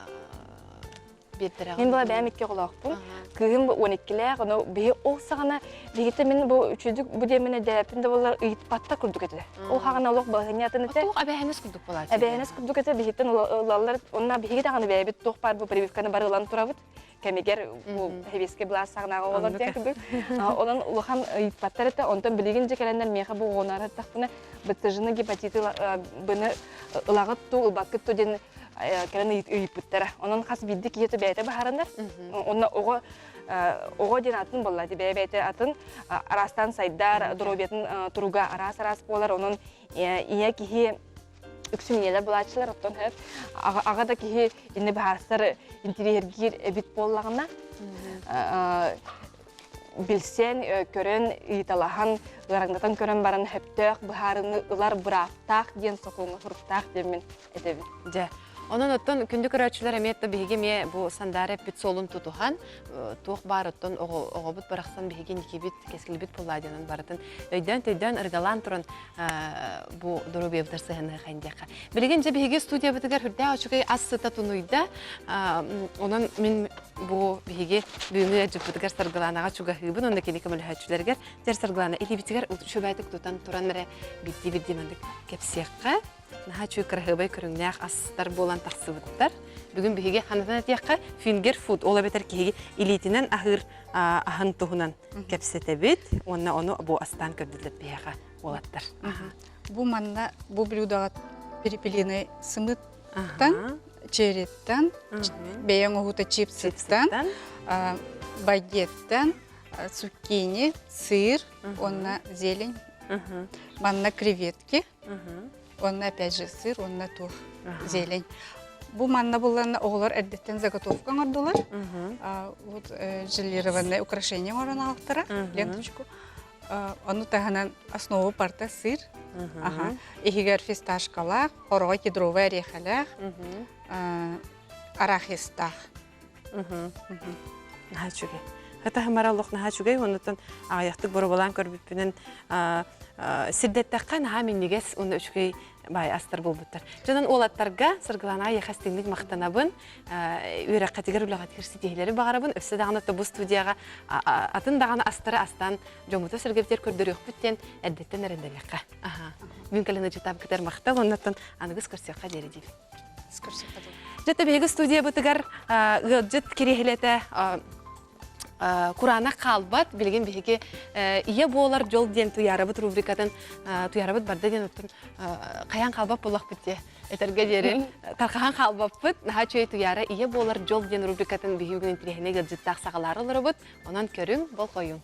биэрдэрэҕин? Мин була бэйэм икки оҕолоохпун. Кыыһым бу 12-лээх, ону биһи ол саҕана биһигитэ мин бу үчүгдүк бу диэммин эдээппин да буоллар ыйытпатта курдук этилэр. Ол хаҕана олох балаһыанньа атын этэ. Туох эбээһинэс курдук буолааччы? Эбээһинэс курдук этэ биһиттэн ылаллар. Онно биһиги даҕаны бэйэбит туох баар бу прививканы бары ылан турабыт. Кэмигэр бу сэбиэскэй былаас саҕанааҕы оҕолор диэн курдук. Онон улахан ыйыппаттар этэ. Онтон билигин дьэ кэлэннэр миэхэ бу оҕону арыттахпына БЦЖны гепатиты быны ылаҕыт туу ылбаккыт туу диэн кэлэн ыйыппыттара. Онон хас биирдии киһи бэйэтэ баһаранар. Онно оҕо оҕо диэн атын буолла бэйэ бэйэтэ атын араастаан сайдар, доруобуйатын туруга араас-араас буолар. Онон ийэ киһи үксүн ийэлэр булааччылар, оттон аҕа да киһи инни баһаарсар интириэһиргиир эбит буоллаҕына билсэн, көрөн, ыйыталаһан, ыараҥнатан көрөн баран сөптөөх быһаарыыны ылар бырааптаах диэн сокуоҥҥа суруктаах диэммин этэбин. Дьэ, онон оттон күндү көрөөччүлэр эмиэ биһиги эмиэ бу Сандаара эппит суолун тутуһан, туох баар оттон оҕобут барахсан биһиги инникибит, кэскилбит буоллаа диэн барытын өйдөөн-төйдөөн ыргалаан туран бу доруобуйабытыгар сыһыаныахайын диэххэ. Билигин дьэ биһиги студиябытыгар үрдээх үчүгэй ас сыта тунуйда. Онон мин бу биһиги бүгүҥҥү ыалдьыппытыгар Саргылаанаҕа чугаһыыбын уонна кини көмөлөһөөччүлэригэр дьэр Саргылаана илиибитигэр үчүгэйдик тутан туран эрэ биирдии-биирдии маннык кэпсиэххэ. Наһаа үчүгэй кыраһыабай көрүҥнээх астар буолан тахсыбыттар. Бүгүн биһиги ханатан этиэххэ finger food ол эбэтэр киһиги илиитинэн аһыыр аһын туһунан кэпсэтэбит уонна ону бу астаан көрдүлэр биһиэхэ уолаттар. Бу манна бу блюдаҕа перепелиный сымыттан, черриттан, бэйэҥ оһута чипсыттан, багеттан, цуккини, сыр, уонна зелень. Манна креветки, уонна опять же сыр, уонна туох зелень. Бу манна булланна оҕолор эрдэттэн заготовка оҥордулар. Вот желированное украшение оҥорон аҕалтара, ленточку. Ону таһынан основу парта сыр. Аха. Иһигэр фисташкалаах, хороҕой кедровай орехалаах, арахистаах. Наһаа үчүгэй. Хата мара олох наһаа үчүгэй. Оннуттан аҕыйахтык боробалаан көрбүппүнэн сирдэттэххэ наһаа минньигэс уонна үчүгэй баай астар буолбуттар. Дьонон уолаттарга Саргылаана эйиэхэ истиҥник махтанабын. Үөрэххитигэр үлэҕитигэр ситиһиилэри баҕарабын. Өссө даҕаны бу студияҕа атын даҕаны астары астаан дьоммуту сэргэбитигэр көрдөрүөхпүт диэн эрдэттэн эрэннэриэххэ. Бүгүн кэлэн ыдьытаабыккытыгар махтал оннуттан аныгыс көрсүөххэ диэри диибин. Дьэ, биһиги студиябытыгар ыалдьыт кириэһилэтэ кураанах хаалбат. Билигин биһиги ийэ буолар дьол диэн Туйаарабыт рубрикатын Туйаарабыт барда диэн оттон хайаан хаалбат буоллахпыт дии этэргэ диэри тархаһан хаалбаппыт. Наһаа үчүгэй Туйаара ийэ буолар дьол диэн рубрикатын биһиги бүгүн интириэһинэй ыалдьыттаах саҕалаары олоробут. Онон көрүҥ, болҕойуҥ.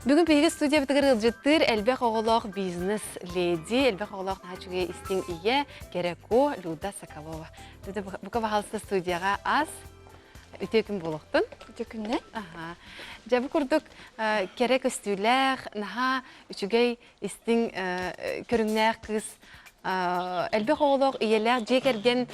Бүгүн биһиги студиябытыгар ыалдьыттыыр элбэх оҕолоох бизнес-леди, элбэх оҕолоох наһаа үчүгэй истиҥ ийэ, Кэрэко Люда Соколова. Люда, бука баһаалыста студияҕа ас, үтүө күн буолуохтун. Үтүө күннэр. Аха. Дьэ, бу курдук кэрэ көстүүлээх, наһаа үчүгэй истиҥ көрүҥнээх кыыс элбэх оҕолоох ийэлээх дьиэ кэргэн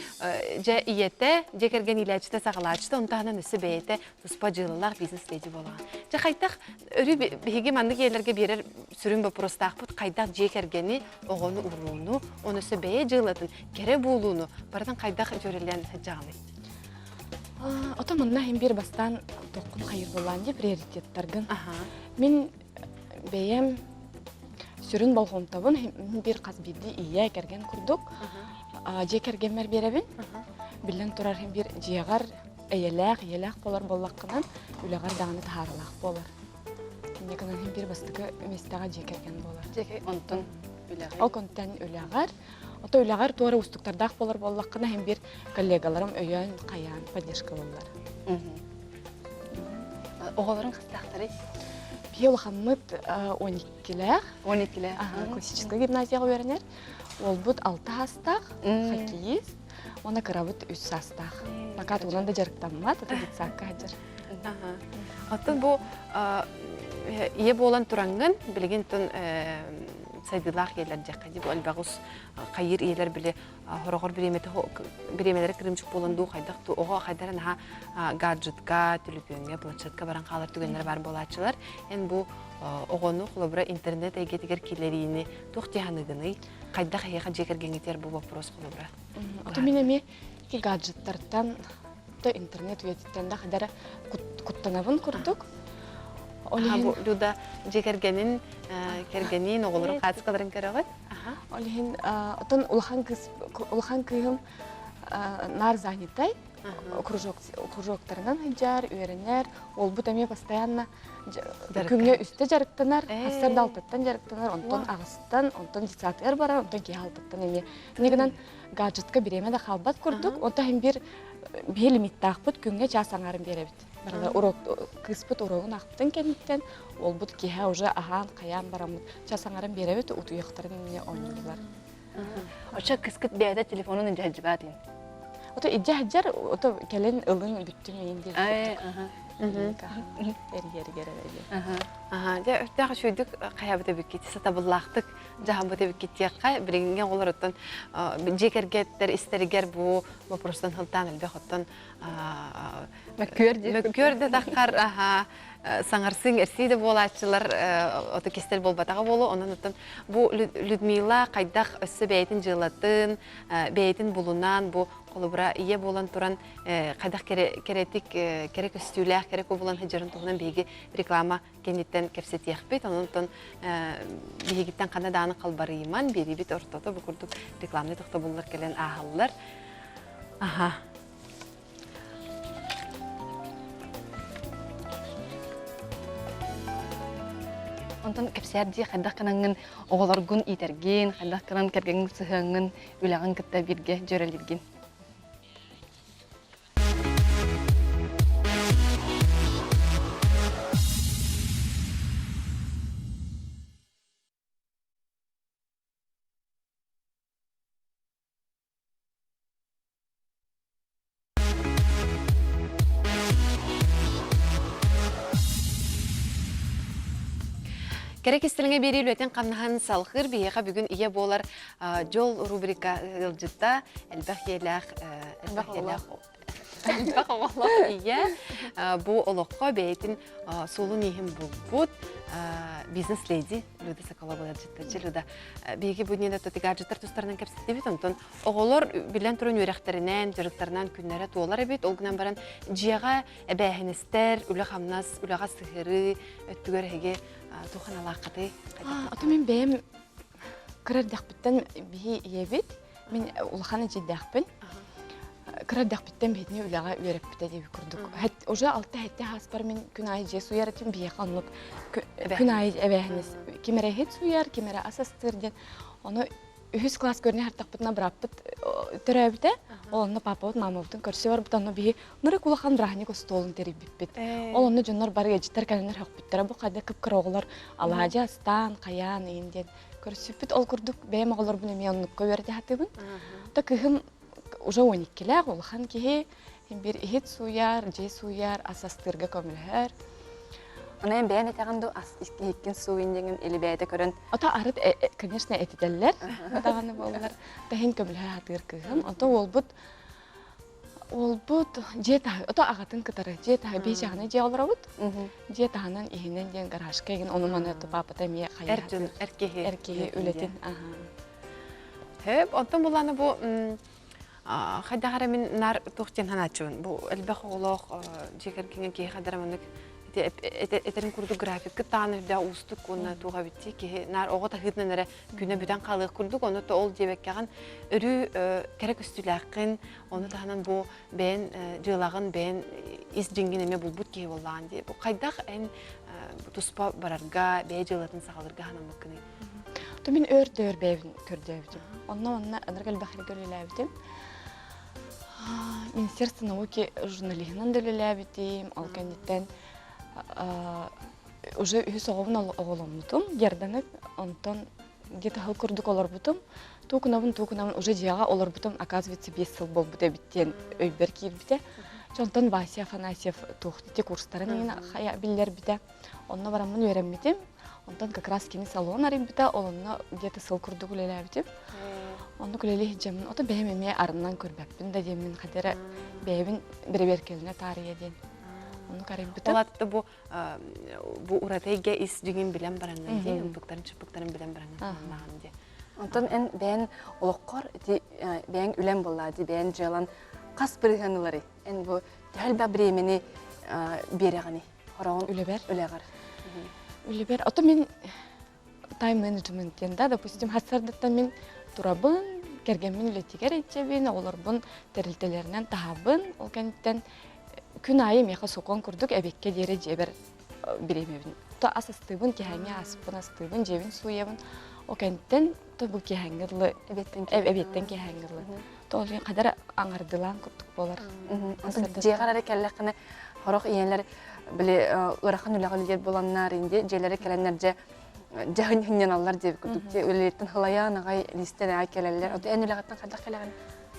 дьэ ийэтэ, дьиэ кэргэн иилээччитэ, саҕалааччыта, онтон таһынан өссө бэйэтэ туспа дьыалалаах бизнес-леди буолаҕын. Дьэ хайдах өрүү биһиги маннык ийэлэргэ биэрэр сүрүн боппуруостаахпыт хайдах дьиэ кэргэни, оҕону урууну, оны өссө бэйэ дьыалатын, кэрэ буолууну барытын хайдах дьүөрэлээн сылдьаҕыный? Ото манна иһин биир бастаан тоххун хайыр буоллаан дии приоритеттаргын. Мин бэйэм сүрүн болҕомтобун биир хас биирдии ийэ кэргэн курдук дьиэ кэргэммэр биэрэбин. Биллэн турар биир дьиэҕэр эйэлээх, ийэлээх буолар буоллаххынан үлэҕэр даҕаны таһаарылаах буолар. Инньэ гынан биир бастакы миэстэҕэ дьиэ кэргэн буолар. Дьиэ онтон үлэҕэр? Ол онтон үлэҕэр. Ото үлэҕэр туора уустуктардаах буолар буоллаххына иһин биир коллегаларым өйөөн, хайаан поддержкалыыллар. Оҕолорун хастаахтарый? Биһи улахаммыт 12-лээх. 12-лээх. Классическай гимназияҕа үөрэнэр. Уолбут 6 саастаах, хоккеист. Уонна кырабыт 3 саастаах. Пока тугунан да дьарыктаммат, ата детсадка сылдьар. Оттон бу ийэ буолан тураҥҥын, билигин тун сайдыылаах ийэлэр диэххэ дии, бу элбэх ус хайыыр ийэлэр били хороҕор бириэмэтэ бириэмэлэрэ кырыымчык буолан дуу хайдах дуу оҕо хайдара наһаа гаджетка, түлүпүөҥҥэ, планшетка баран хаалар түгэннэрэ баар буолааччылар. Эн бу оҕону холобура интернет эйгэтигэр киллэриини туох дии саныыгыный? Хайдах эһиэхэ дьиэ кэргэҥҥитигэр бу вопрос холобура? Ото мин эмиэ ити гаджеттартан да интернет үйэтиттэн да хадара куттанабын курдук. Ол иһин Люда дьиэ кэргэнин кэргэнин оҕолорун хаачыскаларын көрөҕүт? Ол иһин отон улахан кыыс улахан кыыһым наар занятай кружок кружоктарынан сылдьар, үөрэнэр. Уолбут эмиэ постоянно күҥҥэ үстэ дьарыктанар, сарсыарда алтаттан дьарыктанар, онтон аҕыстан, онтон детсадыгар барар, онтон киэһэ алтаттан эмиэ. Инньэ гынан гаджетка бириэмэ да хаалбат курдук, онтон иһин биир биһи лимиттаахпыт күҥҥэ чаас аҥаарын биэрэбит. Барыта урок кыыспыт урогун аахпытын кэнниттэн уолбут киэһэ уже аһаан хайаан бараммыт чаас аҥарын биэрэбит утуйуохтарын иннинэ оонньууллар. Оччо кыскыт бэйэтэ телефонун илдьэ сылдьыбаат иин. Ото илдьэ сылдьар, ото кэлин ылын бүттүм иин диэн. Эргэргэр Аха, дьэ өртөөх үчүгүйдүк хайабыт эбиккит, сатабыллаахтык дьаһаммыт эбиккит диэххэ, билиҥҥи оҕолор оттон дьиэ кэргэттэр истэригэр бу боппуруостан сылтаан элбэх оттон Мөккүөр мөккүөр да таххар аха саҥарсыҥ эрсии да буолааччылар ото кистэл буолбатаҕа буолуо онон оттон бу Людмила хайдах өссө бэйэтин дьыалатын бэйэтин булунан бу холобура ийэ буолан туран хайдах кэрэтик кэрэ көстүүлээх кэрэ кубулан сылдьарын туһунан биһиги реклама кэнниттэн кэпсэтиэхпит онон биһигиттэн ханна даҕаны халбарыйыман биэриибит ортото бу курдук рекламнай тохтобуллар кэлэн ааһаллар аха Онтон кэпсээр дии хайдах гынаҥҥын оҕолоргун иитэргин, хайдах гынан кэргэҥҥин сыһыаҥҥын, үлэҕин кытта бииргэ дьүөрэлииргин. Кэрэ кистэлэҥэ биэрии үлэтин хамнаһын салҕыыр биһиэхэ бүгүн ийэ буолар дьол рубрика ыалдьыта элбэх ийэлээх элбэх ийэлээх элбэх оҕолоох ийэ бу олоххо бэйэтин суолун-ииһин булбут бизнес-леди Люда Соколова ыалдьыттаччы Люда биһиги бу иннинэ гаджеттар тустарынан кэпсэттибит онтон Оҕолор билэн туран үөрэхтэринэн, дьарыктарынан күннэрэ туолар эбит. Ол гынан баран дьиэҕэ эбээһинэстэр, үлэ-хамнас, үлэҕэ сыһыарыы өттүгэр эһиги туох аналааххытый? Ото мин бэйэм кыра эрдэхпиттэн биһи ийэбит, мин улахан эдьиийдээхпин. Кыра эрдэхпиттэн биһитини үлэҕэ үөрэппитэ диэбит курдук. Уже алта-сэттэ сааспар мин күн аайы дьиэ сууйар этим, биһиэхэ оннук күн аайы эбээһинэс. Ким эрэ иһит сууйар, ким эрэ ас астыыр диэн. Ону үһүс класс көрүнэ хартахпытына бырааппыт төрөөбүтэ. Ол онно папабыт мамабытын көрсө барбыт. Онно биһи нырык улахан бырааһынньык остуолун тэрийбиппит. Ол онно дьоннор бары ыалдьыттар кэлэннэр хөхпүттэрэ. Бу хайда кып-кыра оҕолор алаадьы астаан, хайаан иин диэн көрсүппүт. Ол курдук бэйэм оҕолорбун эмиэ оннукка үөрэтэ сатыыбын. То кыһым уже 12-лээх улахан киһи биир иһит сууйар, дьиэ сууйар, ас астыырга көмөлөһөр. Аны эн бэйэн этэҕин дуу, ас иһиккин сууйун диэҥин или бэйэтэ көрөн? Ото арыт, конечно, этитэллэр даҕаны буоллар. Тэһин көмөлөһө сатыыр кыыһым. Ото уолбут уолбут дьиэ таһы, ото аҕатын кытары дьиэ таһы биһи дьиэ олоробут. Дьиэ таһынан иһинэн диэн гаражка игин ону маны ото папата эмиэ хайа Эр дьон, эр киһи эр киһи үлэтин. Хөп, онтон буланы бу. Хайдах эрэ мин наар туох диэн санааччыбын. Бу элбэх оҕолоох дьиэ кэргэҥҥэ киһи хайдах эрэ маннык этэрин курдук графиккыт даҕаны үрдээх уустук уонна туох эбит киһи наар оҕо таһыытынан эрэ күнэ бүтэн хаалыах курдук ону то ол диэбэккэҕин өрүү кэрэ көстүүлээххин ону таһынан бу бэйэн дьыалаҕын бэйэн ис дьиҥҥин эмиэ булбут киһи буоллаҕын дии бу хайдах эн туспа барарга бэйэ дьыалатын саҕалыырга санаммыккыный То мин өөр дөөр бэйэбин көрдөөбүтүм. Онно онно ынырык элбэх үлэлээбитим. Министерство науки журналиһынан да үлэлээбитим. Ол кэнниттэн уже үһүс оҕобун оҕоломмутум. Герданы онтон где-то сыл курдук олорбутум. Туукунабын туукунабын уже дьиэҕэ олорбутум, оказывается, 5 сыл буолбут эбит диэн өйбөр киирбитэ. Онтон Вася Афанасьев туох ити курстарын иһин хайа биллэрбитэ. Онно бараммын үөрэммитим. Онтон как раз кини салон арыйбыта, ол онно где-то сыл курдук үлэлээбитим. Оннук үлэлии сылдьаммын, ото бэйэм эмиэ арынан көрбөппүн да диэммин хадара бэйэбин бэрэбиэркэлэнэ таарыйа диэн. Оннук арыйбытым. Ол атта бу бу ураты эйгэ ис дьиҥин билэн бараҥҥын дии, ымпыктарын чыппыктарын билэн бараҥҥын сананаҕын дии. Онтон эн бэйэн олоххор ити бэйэҥ үлэм буоллаа дии, бэйэн дьыалан хас бырыһыан ыларый? Эн бу төһө элбэх бириэмэни биэрэҕиний? Хороҕун Үлэбэр. Үлэҕэр. Үлэбэр. Ото мин тайм-менеджмент диэн да, допустим, хасардыттан мин турабын, кэргэммин үлэтигэр илдьэбин, оҕолорбун тэрилтэлэринэн таһабын. Ол кэнниттэн күн аайы миэхэ сокуон курдук эбиэккэ диэри дьиэбэр бириэмэбин. То ас астыыбын, киһээҥҥэ аспын астыыбын, дьиэбин сууйабын. Ол кэнниттэн то бу киэһээҥҥэ дылы эбиэттэн киэһээҥҥэ дылы. То ол хадара аҥардылаан курдук буолар. Дьиэҕэр эрэ кэллэххинэ сорох ийэлэр били ыарахан үлэҕэ үлэлиир буоланнар инди дьиэлэрэ кэлэннэр дьэ дьаһын хынньаналлар диэбит курдук үлэлиттэн халайаан аҕай лиистэн аҕай кэлэллэр. Ото эн үлэҕиттэн хайдах кэлэҕин?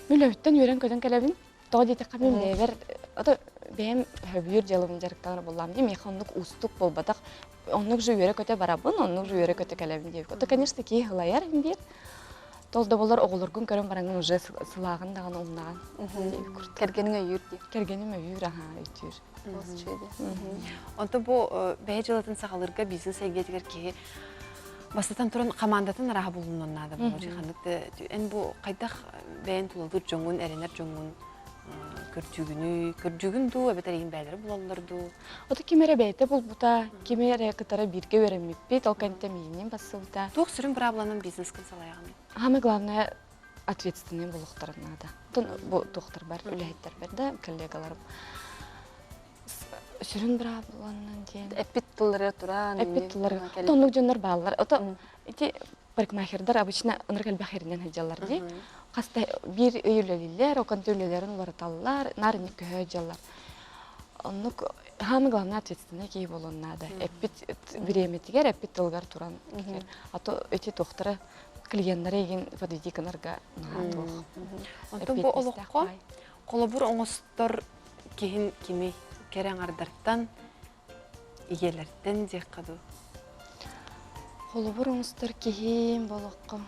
Үлэбиттэн үөрэн-көтөн кэлэбин. Тоҕо диэтэххэ мин бэйэбэр ото бэйэм сөбүлүүр дьыалабын дьарыктанар буоллаам дии миэхэ оннук уустук буолбатах. Оннук же үөрэ-көтө барабын, оннук же үөрэ-көтө кэлэбин диэбит. Ото, конечно, киһи ылайар биир. Тол да болар оҕолоргун көрөн бараҥын уже сылааҕын даҕаны умнаҕын. Кэргэниҥ өйүүр дии. Кэргэним өйүүр, аха, өйдүүр. Онто бу бэйэ дьыалатын саҕалыырга бизнес эйгэтигэр киһи бастатан туран хамаандатын арааһа булунуон наада буолар. Ханнык да эн бу хайдах бэйэн тулалыыр дьоҥҥун, эрэнэр дьоҥҥун көрдүүгүнүй, көрдүүгүн дуу, эбэтэр эйигин бэйэлэрэ булаллар дуу? Ото ким эрэ бэйэтэ булбута, ким эрэ кытары бииргэ үөрэммиппит, ол кэнниттэн миигинниин бассыбыта. Туох сүрүн быраабыланан бизнескын салайаҕыный? Самое главное ответственный буолуохтарын наада. Оттон бу туохтарбар, үлэһиттэрбэр да, коллегаларым сүрүн быраабыланан диэн Эппит тыллары туран, эппит тыллары. Оннук дьоннор бааллар. Ото ити парикмахердар обычно ынырык элбэх эринэн сылдьаллар дии. Хаста биир ый үлэлииллэр, оконто үлэлэрин уларыталлар, наар инник көһө сылдьаллар. Оннук самое главное ответственный киһи буолуон наада. Эппит бириэмэтигэр, эппит тылыгар туран А то эти туохтара клиеннары игин подведи гынарга наһаа туох. Онтон бу олоххо холобур оҥостор киһин кими кэрэ аҥардартан ийэлэртэн диэххэ дуу? Холобур оҥостор киһим болоххо.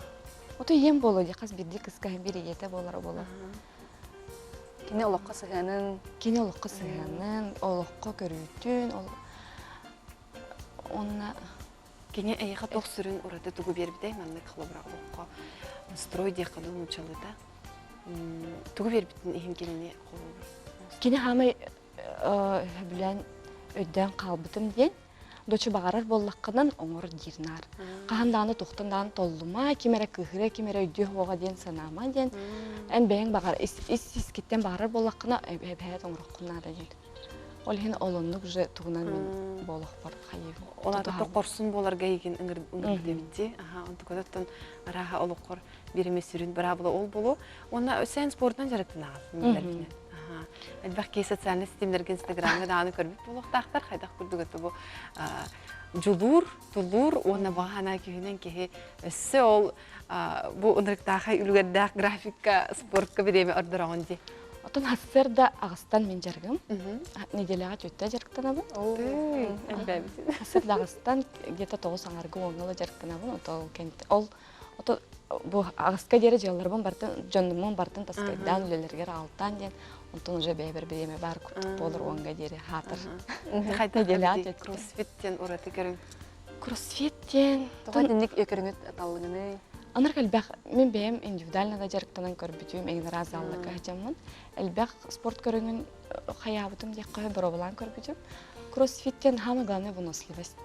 Ото ийэм буолуо дии хас биирдии кыска биир ийэтэ буолара буолуо. Кини олоххо сыһыанын Кини олоххо сыһыанын, олоххо көрүүтүн, уонна Кини эйиэхэ туох сүрүн ураты тугу биэрбитэй маннык холобура олоххо настрой диэххэ дуу нууччалыыта тугу биэрбитин иһин кинини холобур Кини хаамай сөбүлээн өйдөөн хаалбытым диэн дочу баҕарар буоллаххынан оҥор диир наар. Хаһан даҕаны туохтан даҕаны толлума, ким эрэ кыыһырыа, ким эрэ өйдүө суоҕа диэн санаама диэн эн бэйэҥ баҕар ис искиттэн баҕарар буоллаххына эбэһээт оҥороххун наада диэн. Ол иһин ол оннук уже тугунан мин буолуохпар хайыыбын. Ол аата хорсун буоларга эйигин ыҥырбыт эбит дии. Аха, онтукатыттан арааһа олоххор биир эмэ сүрүн быраабыла ол буолуо. Уонна сен спортунан дьарыктанаҕын билэрбинэн. Элбэх киһи социальнай ситимнэргэ инстаграмҥа даҕаны көрбүт буолуохтаахтар. Хайдах курдук это бу дьулуур, тулуур уонна баҕа санаа күүһүнэн киһи өссө ол бу ынырыктаахай үлүгэрдээх графикка спортка бириэмэ ордороҕун дии. Оттон сарсыарда аҕыстан мин дьарыгым. Неделяҕа түөттэ дьарыктанабын. Сарсыарда аҕыстан где-то тоҕус аҥарга уоҥҥа дьарыктанабын. Ол Ото бу аҕыска диэри дьыалларбын бартын, дьоннуммун бартын таскайдаан үлэлэригэр аалтаан диэн, онтон уже бэйэбэр бириэмэ баар курдук буолар уонга диэри хаатар. Хайдах кроссфит диэн ураты көрүҥ? Кроссфит диэн Тоҕо итинник көрүҥү таллыгыный? Анар элбэх мин бэйэм индивидуально да дьарыктанан көрбүтүм, эҥин араас залларга сылдьаммын элбэх спорт көрүҥүн хайаабытым диэххэ боруобалаан көрбүтүм. Кроссфит диэн самое главное выносливость.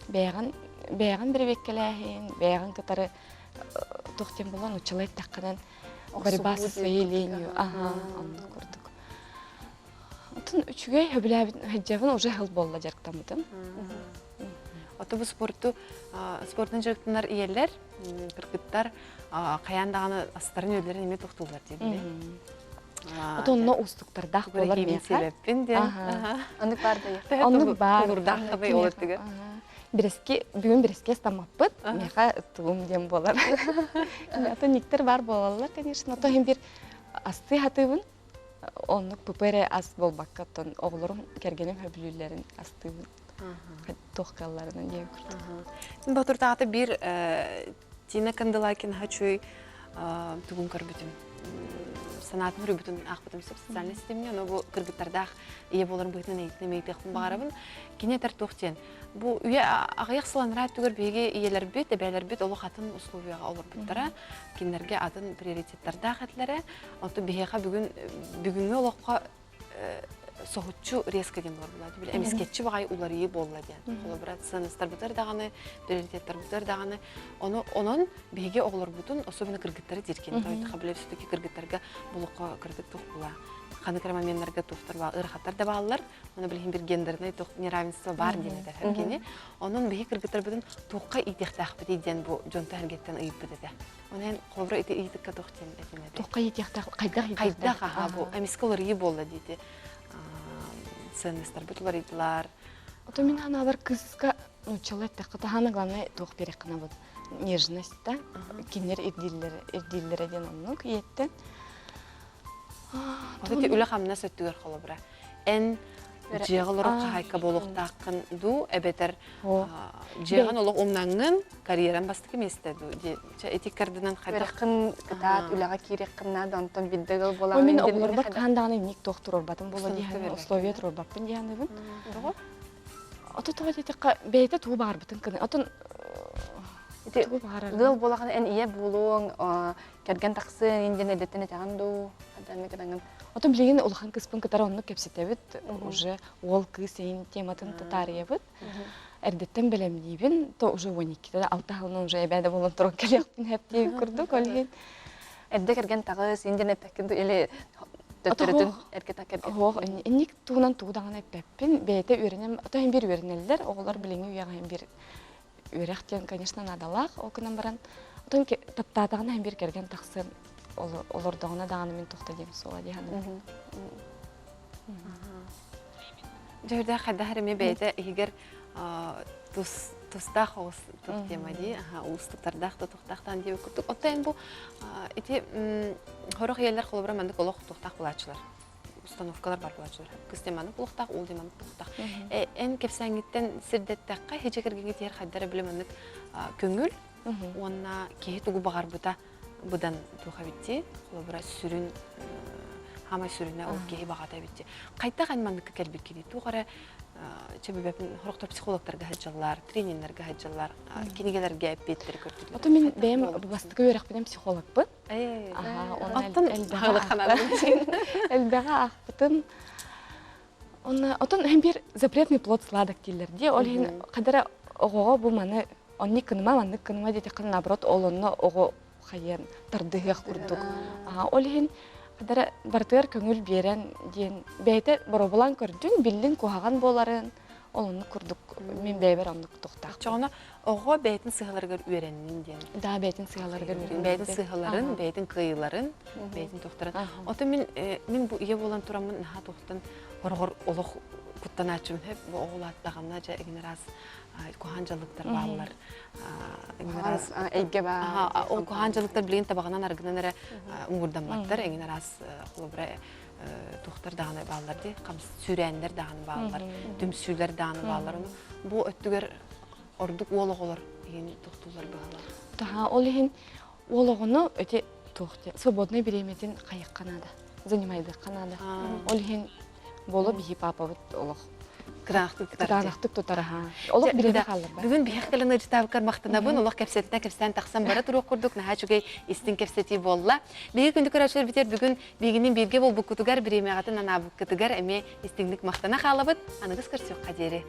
Бэйэҕин бэйэҕин бэрэбиэккэлээһин, бэйэҕин кытары туох диэн буолан нууччалыы эттэххинэн борьба со своей ленью. Аха, оннук курдук. Отон үчүгэй сөбүлээбит сылдьабын уже сыл буолла дьарыктаммытым. Ото бу спорту спортун дьарыктанар ийэлэр, кыргыттар хайаан даҕаны астарын үөллэрин эмиэ тохтууллар диэбили. Ото онно уустуктардаах буолар миэхэ. Сиэбэппин диэн. Оннук баар да. Оннук баар. Тулурдаах хабай ол өттүгэр. Бирэски бүгүн бирэски астаммаппыт. Миэхэ тугум диэн буолар. Ото никтер бар буолаллар, конечно. Ото иһин бир астыы хатыыбын. Оннук ПП эрэ ас буолбакка, оттон оҕолорум кэргэним сөбүлүүллэрин астыыбын. Туох кыалларынан диэн курдук. Мин Ботуртаҕата биир Тина Канделакин хачуй тугун көрбүтүм. Санаатын суруйбутун аахпытым сөп социальнай ситимҥэ, ону бу кыргыттардаах ийэ буоларын быһыытынан эйитин эмиэ баҕарабын. Кини этэр туох диэн, бу үйэ аҕыйах сыл анараа өттүгэр биһиги ийэлэрбит, эбээлэрбит олох атын условияҕа олорбуттара, кинилэргэ атын приоритеттардаах этилэрэ. Оттон биһиэхэ бүгүн бүгүҥҥү олоххо соһуччу резко диэн буолар буолла. Били эмискэччи баҕайы уларыйыы буолла диэн. Холобура, сыаннастарбытыгар даҕаны, приоритеттарбытыгар даҕаны. Ону онон биһиги оҕолорбутун, особенно кыргыттары дииркин, тоойдохо билэ все-таки кыргыттарга булукка кырдык туох була. Ханнык эрэ моменнарга туохтар баар, ыарахаттар да бааллар. Ону билигин бир гендернай туох неравенство баар диэн этэр кини. Онон биһиги кыргыттарбытын туохха иитиэхтээхпитий диэн бу дьонтон эргэттэн ыйыппыт этэ. Онон холобура ити ыйытыкка туох диэн этин этэй? Туохха иитиэхтээх, хайдах иитиэхтээх? Хайдах аха бу эмискэ уларыйыы буолла диити сыаннастарбыт уларыйдылар. Ото мин ханаабар кыыска нууччалыы эттэххэ таһаана главное туох биэрэххинэ вот нежность да кинилэр ирдииллэрэ ирдииллэрэ диэн оннук ийэттэн Ити үлэ-хамнас өттүгэр холобура эн дьиэҕэ олорор хаһаайка буолуохтааххын дуу эбэтэр дьиэҕин олох умнаҥҥын карьеран бастакы миэстэ дуу ити кардынан хайдах Үөрэххин кытаат үлэҕэ киириэххин наада онтон бидде ыал буолаҕын Мин оҕолорбор хаһан даҕаны инник туох туруорбатым буолуо дии условия туруорбаппын дии саныыбын. Тоҕо? Ото тоҕо диэтэххэ бэйэтэ тугу баҕарбытын кыны отон Ити ыал буолаҕын эн ийэ буолуоҥ кэргэн тахсыан диэн эрдэттэн этэҕин дуу хадаммы гынаҥын Отон билигин улахан кыыспын кытары оннук кэпсэтэбит уже уол кыыс иһин тематын татаарыйабыт эрдэттэн бэлэмниибин то уже 12-те алта сылынан уже эбээ да буолан туран кэлиэхпин хэптии курдук ол иһин эрдэ кэргэн таҕыс индиэн эппэккин дуу или төттөрүтүн эргэ так кэргэн Оһох инник туһунан тугу даҕаны эппэппин бэйэтэ үөрэнэн ото иһин биир үөрэнэллэр оҕолор билиҥҥи үйэҕэ иһин биир үөрэх диэн, конечно, наадалаах. Ол гынан баран, отон таптаатаҕына иһин биир кэргэн тахсан олордоҕуна даҕаны мин туохта диэм суоҕа дии саныыбын. Дьүһүрдээх хайдах эрэ эмиэ бэйэтэ иһигэр тус тустаах оҕус тух тема дии, уустуктардаах да туохтаахтаан диэбит курдук. Оттон эн бу ити хорох ийэлэр холобура маннык олох туохтаах булааччылар установкалар бар буолааччылар. Кыс деманы булуохтаах, уол деманы булуохтаах. Эн кэпсээҥҥиттэн сирдэттэххэ, хичэ кэргэҥҥэ тиһэр хайдара били маннык көҥүл уонна киһи тугу баҕарбыта быдан туох эбит холобура сүрүн хаамай сүрүнэ ол киһи баҕата эбит Хайдах эн манныкка кэлбиккиний? Туох эрэ чэбибэпин хорохтор психологтарга сылдьаллар, трениннэргэ сылдьаллар, кинигэлэргэ эппиэттэри көрдүлэр. Ото мин бэйэм бастакы үөрэхпинэн психологпын. Оттон элбэҕи аахпытым. Онно отон иһин биир запретный плод сладок дииллэр дии. Ол иһин хадара оҕоҕо бу маны онник кыныма маннык кыныма диэтэххинэ наоборот ол онно оҕо хайыан тардыһыах курдук. Ол иһин хадара барытыгар көҥүл биэрэн диэн бэйэтэ боруобалаан көрдүн, биллин куһаҕан буоларын ол оннук курдук мин бэйэбэр оннук тохтоох. Чоҕуна оҕо бэйэтин сыһаларыгар үөрэннин диэн. Да, бэйэтин сыһаларыгар үөрэннин. Бэйэтин сыһаларын, бэйэтин кыайыыларын, бэйэтин туохтарын. Ото мин мин бу ийэ буолан тураммын наһаа туохтан хороҕор олох куттанааччыбын хөп бу оҕолааттаҕына дьэ игин араас куһаан дьаллыктар бааллар. Игин араас эйгэ баар. Ол куһаан дьаллыктар билигин табаҕынан аргынан эрэ муҥурдамматтар. Эҥин араас холобура туохтар даҕаны бааллар дии, сүүрээннэр даҕаны бааллар, түмсүүлэр даҕаны бааллар. Ону бу өттүгэр ордук уол оҕолор иһин тохтууллар быһалар. Таһаа ол иһин уол оҕону эти туох свободный бириэмэтин хайыахха наада, занимайдыахха наада. Ол иһин боло биһи папабыт олох. Кытаанахтык тутар. Кытаанахтык тутар аха. Олох бириэмэ хаалларбат. Бүгүн биһиэх кэлэн ыалдьытаабыккар махтанабын. Олох кэпсэтинэ кэпсээн тахсан бара туруох курдук наһаа үчүгэй истиҥ кэпсэтии буолла. Биһиги күндү көрөөччүлэрбитигэр бүгүн биһигини бииргэ буолбуккутугар, бириэмэҕитин анаабыккытыгар эмиэ истиҥник махтана хаалабыт. Аныгыс көрсүөххэ диэри.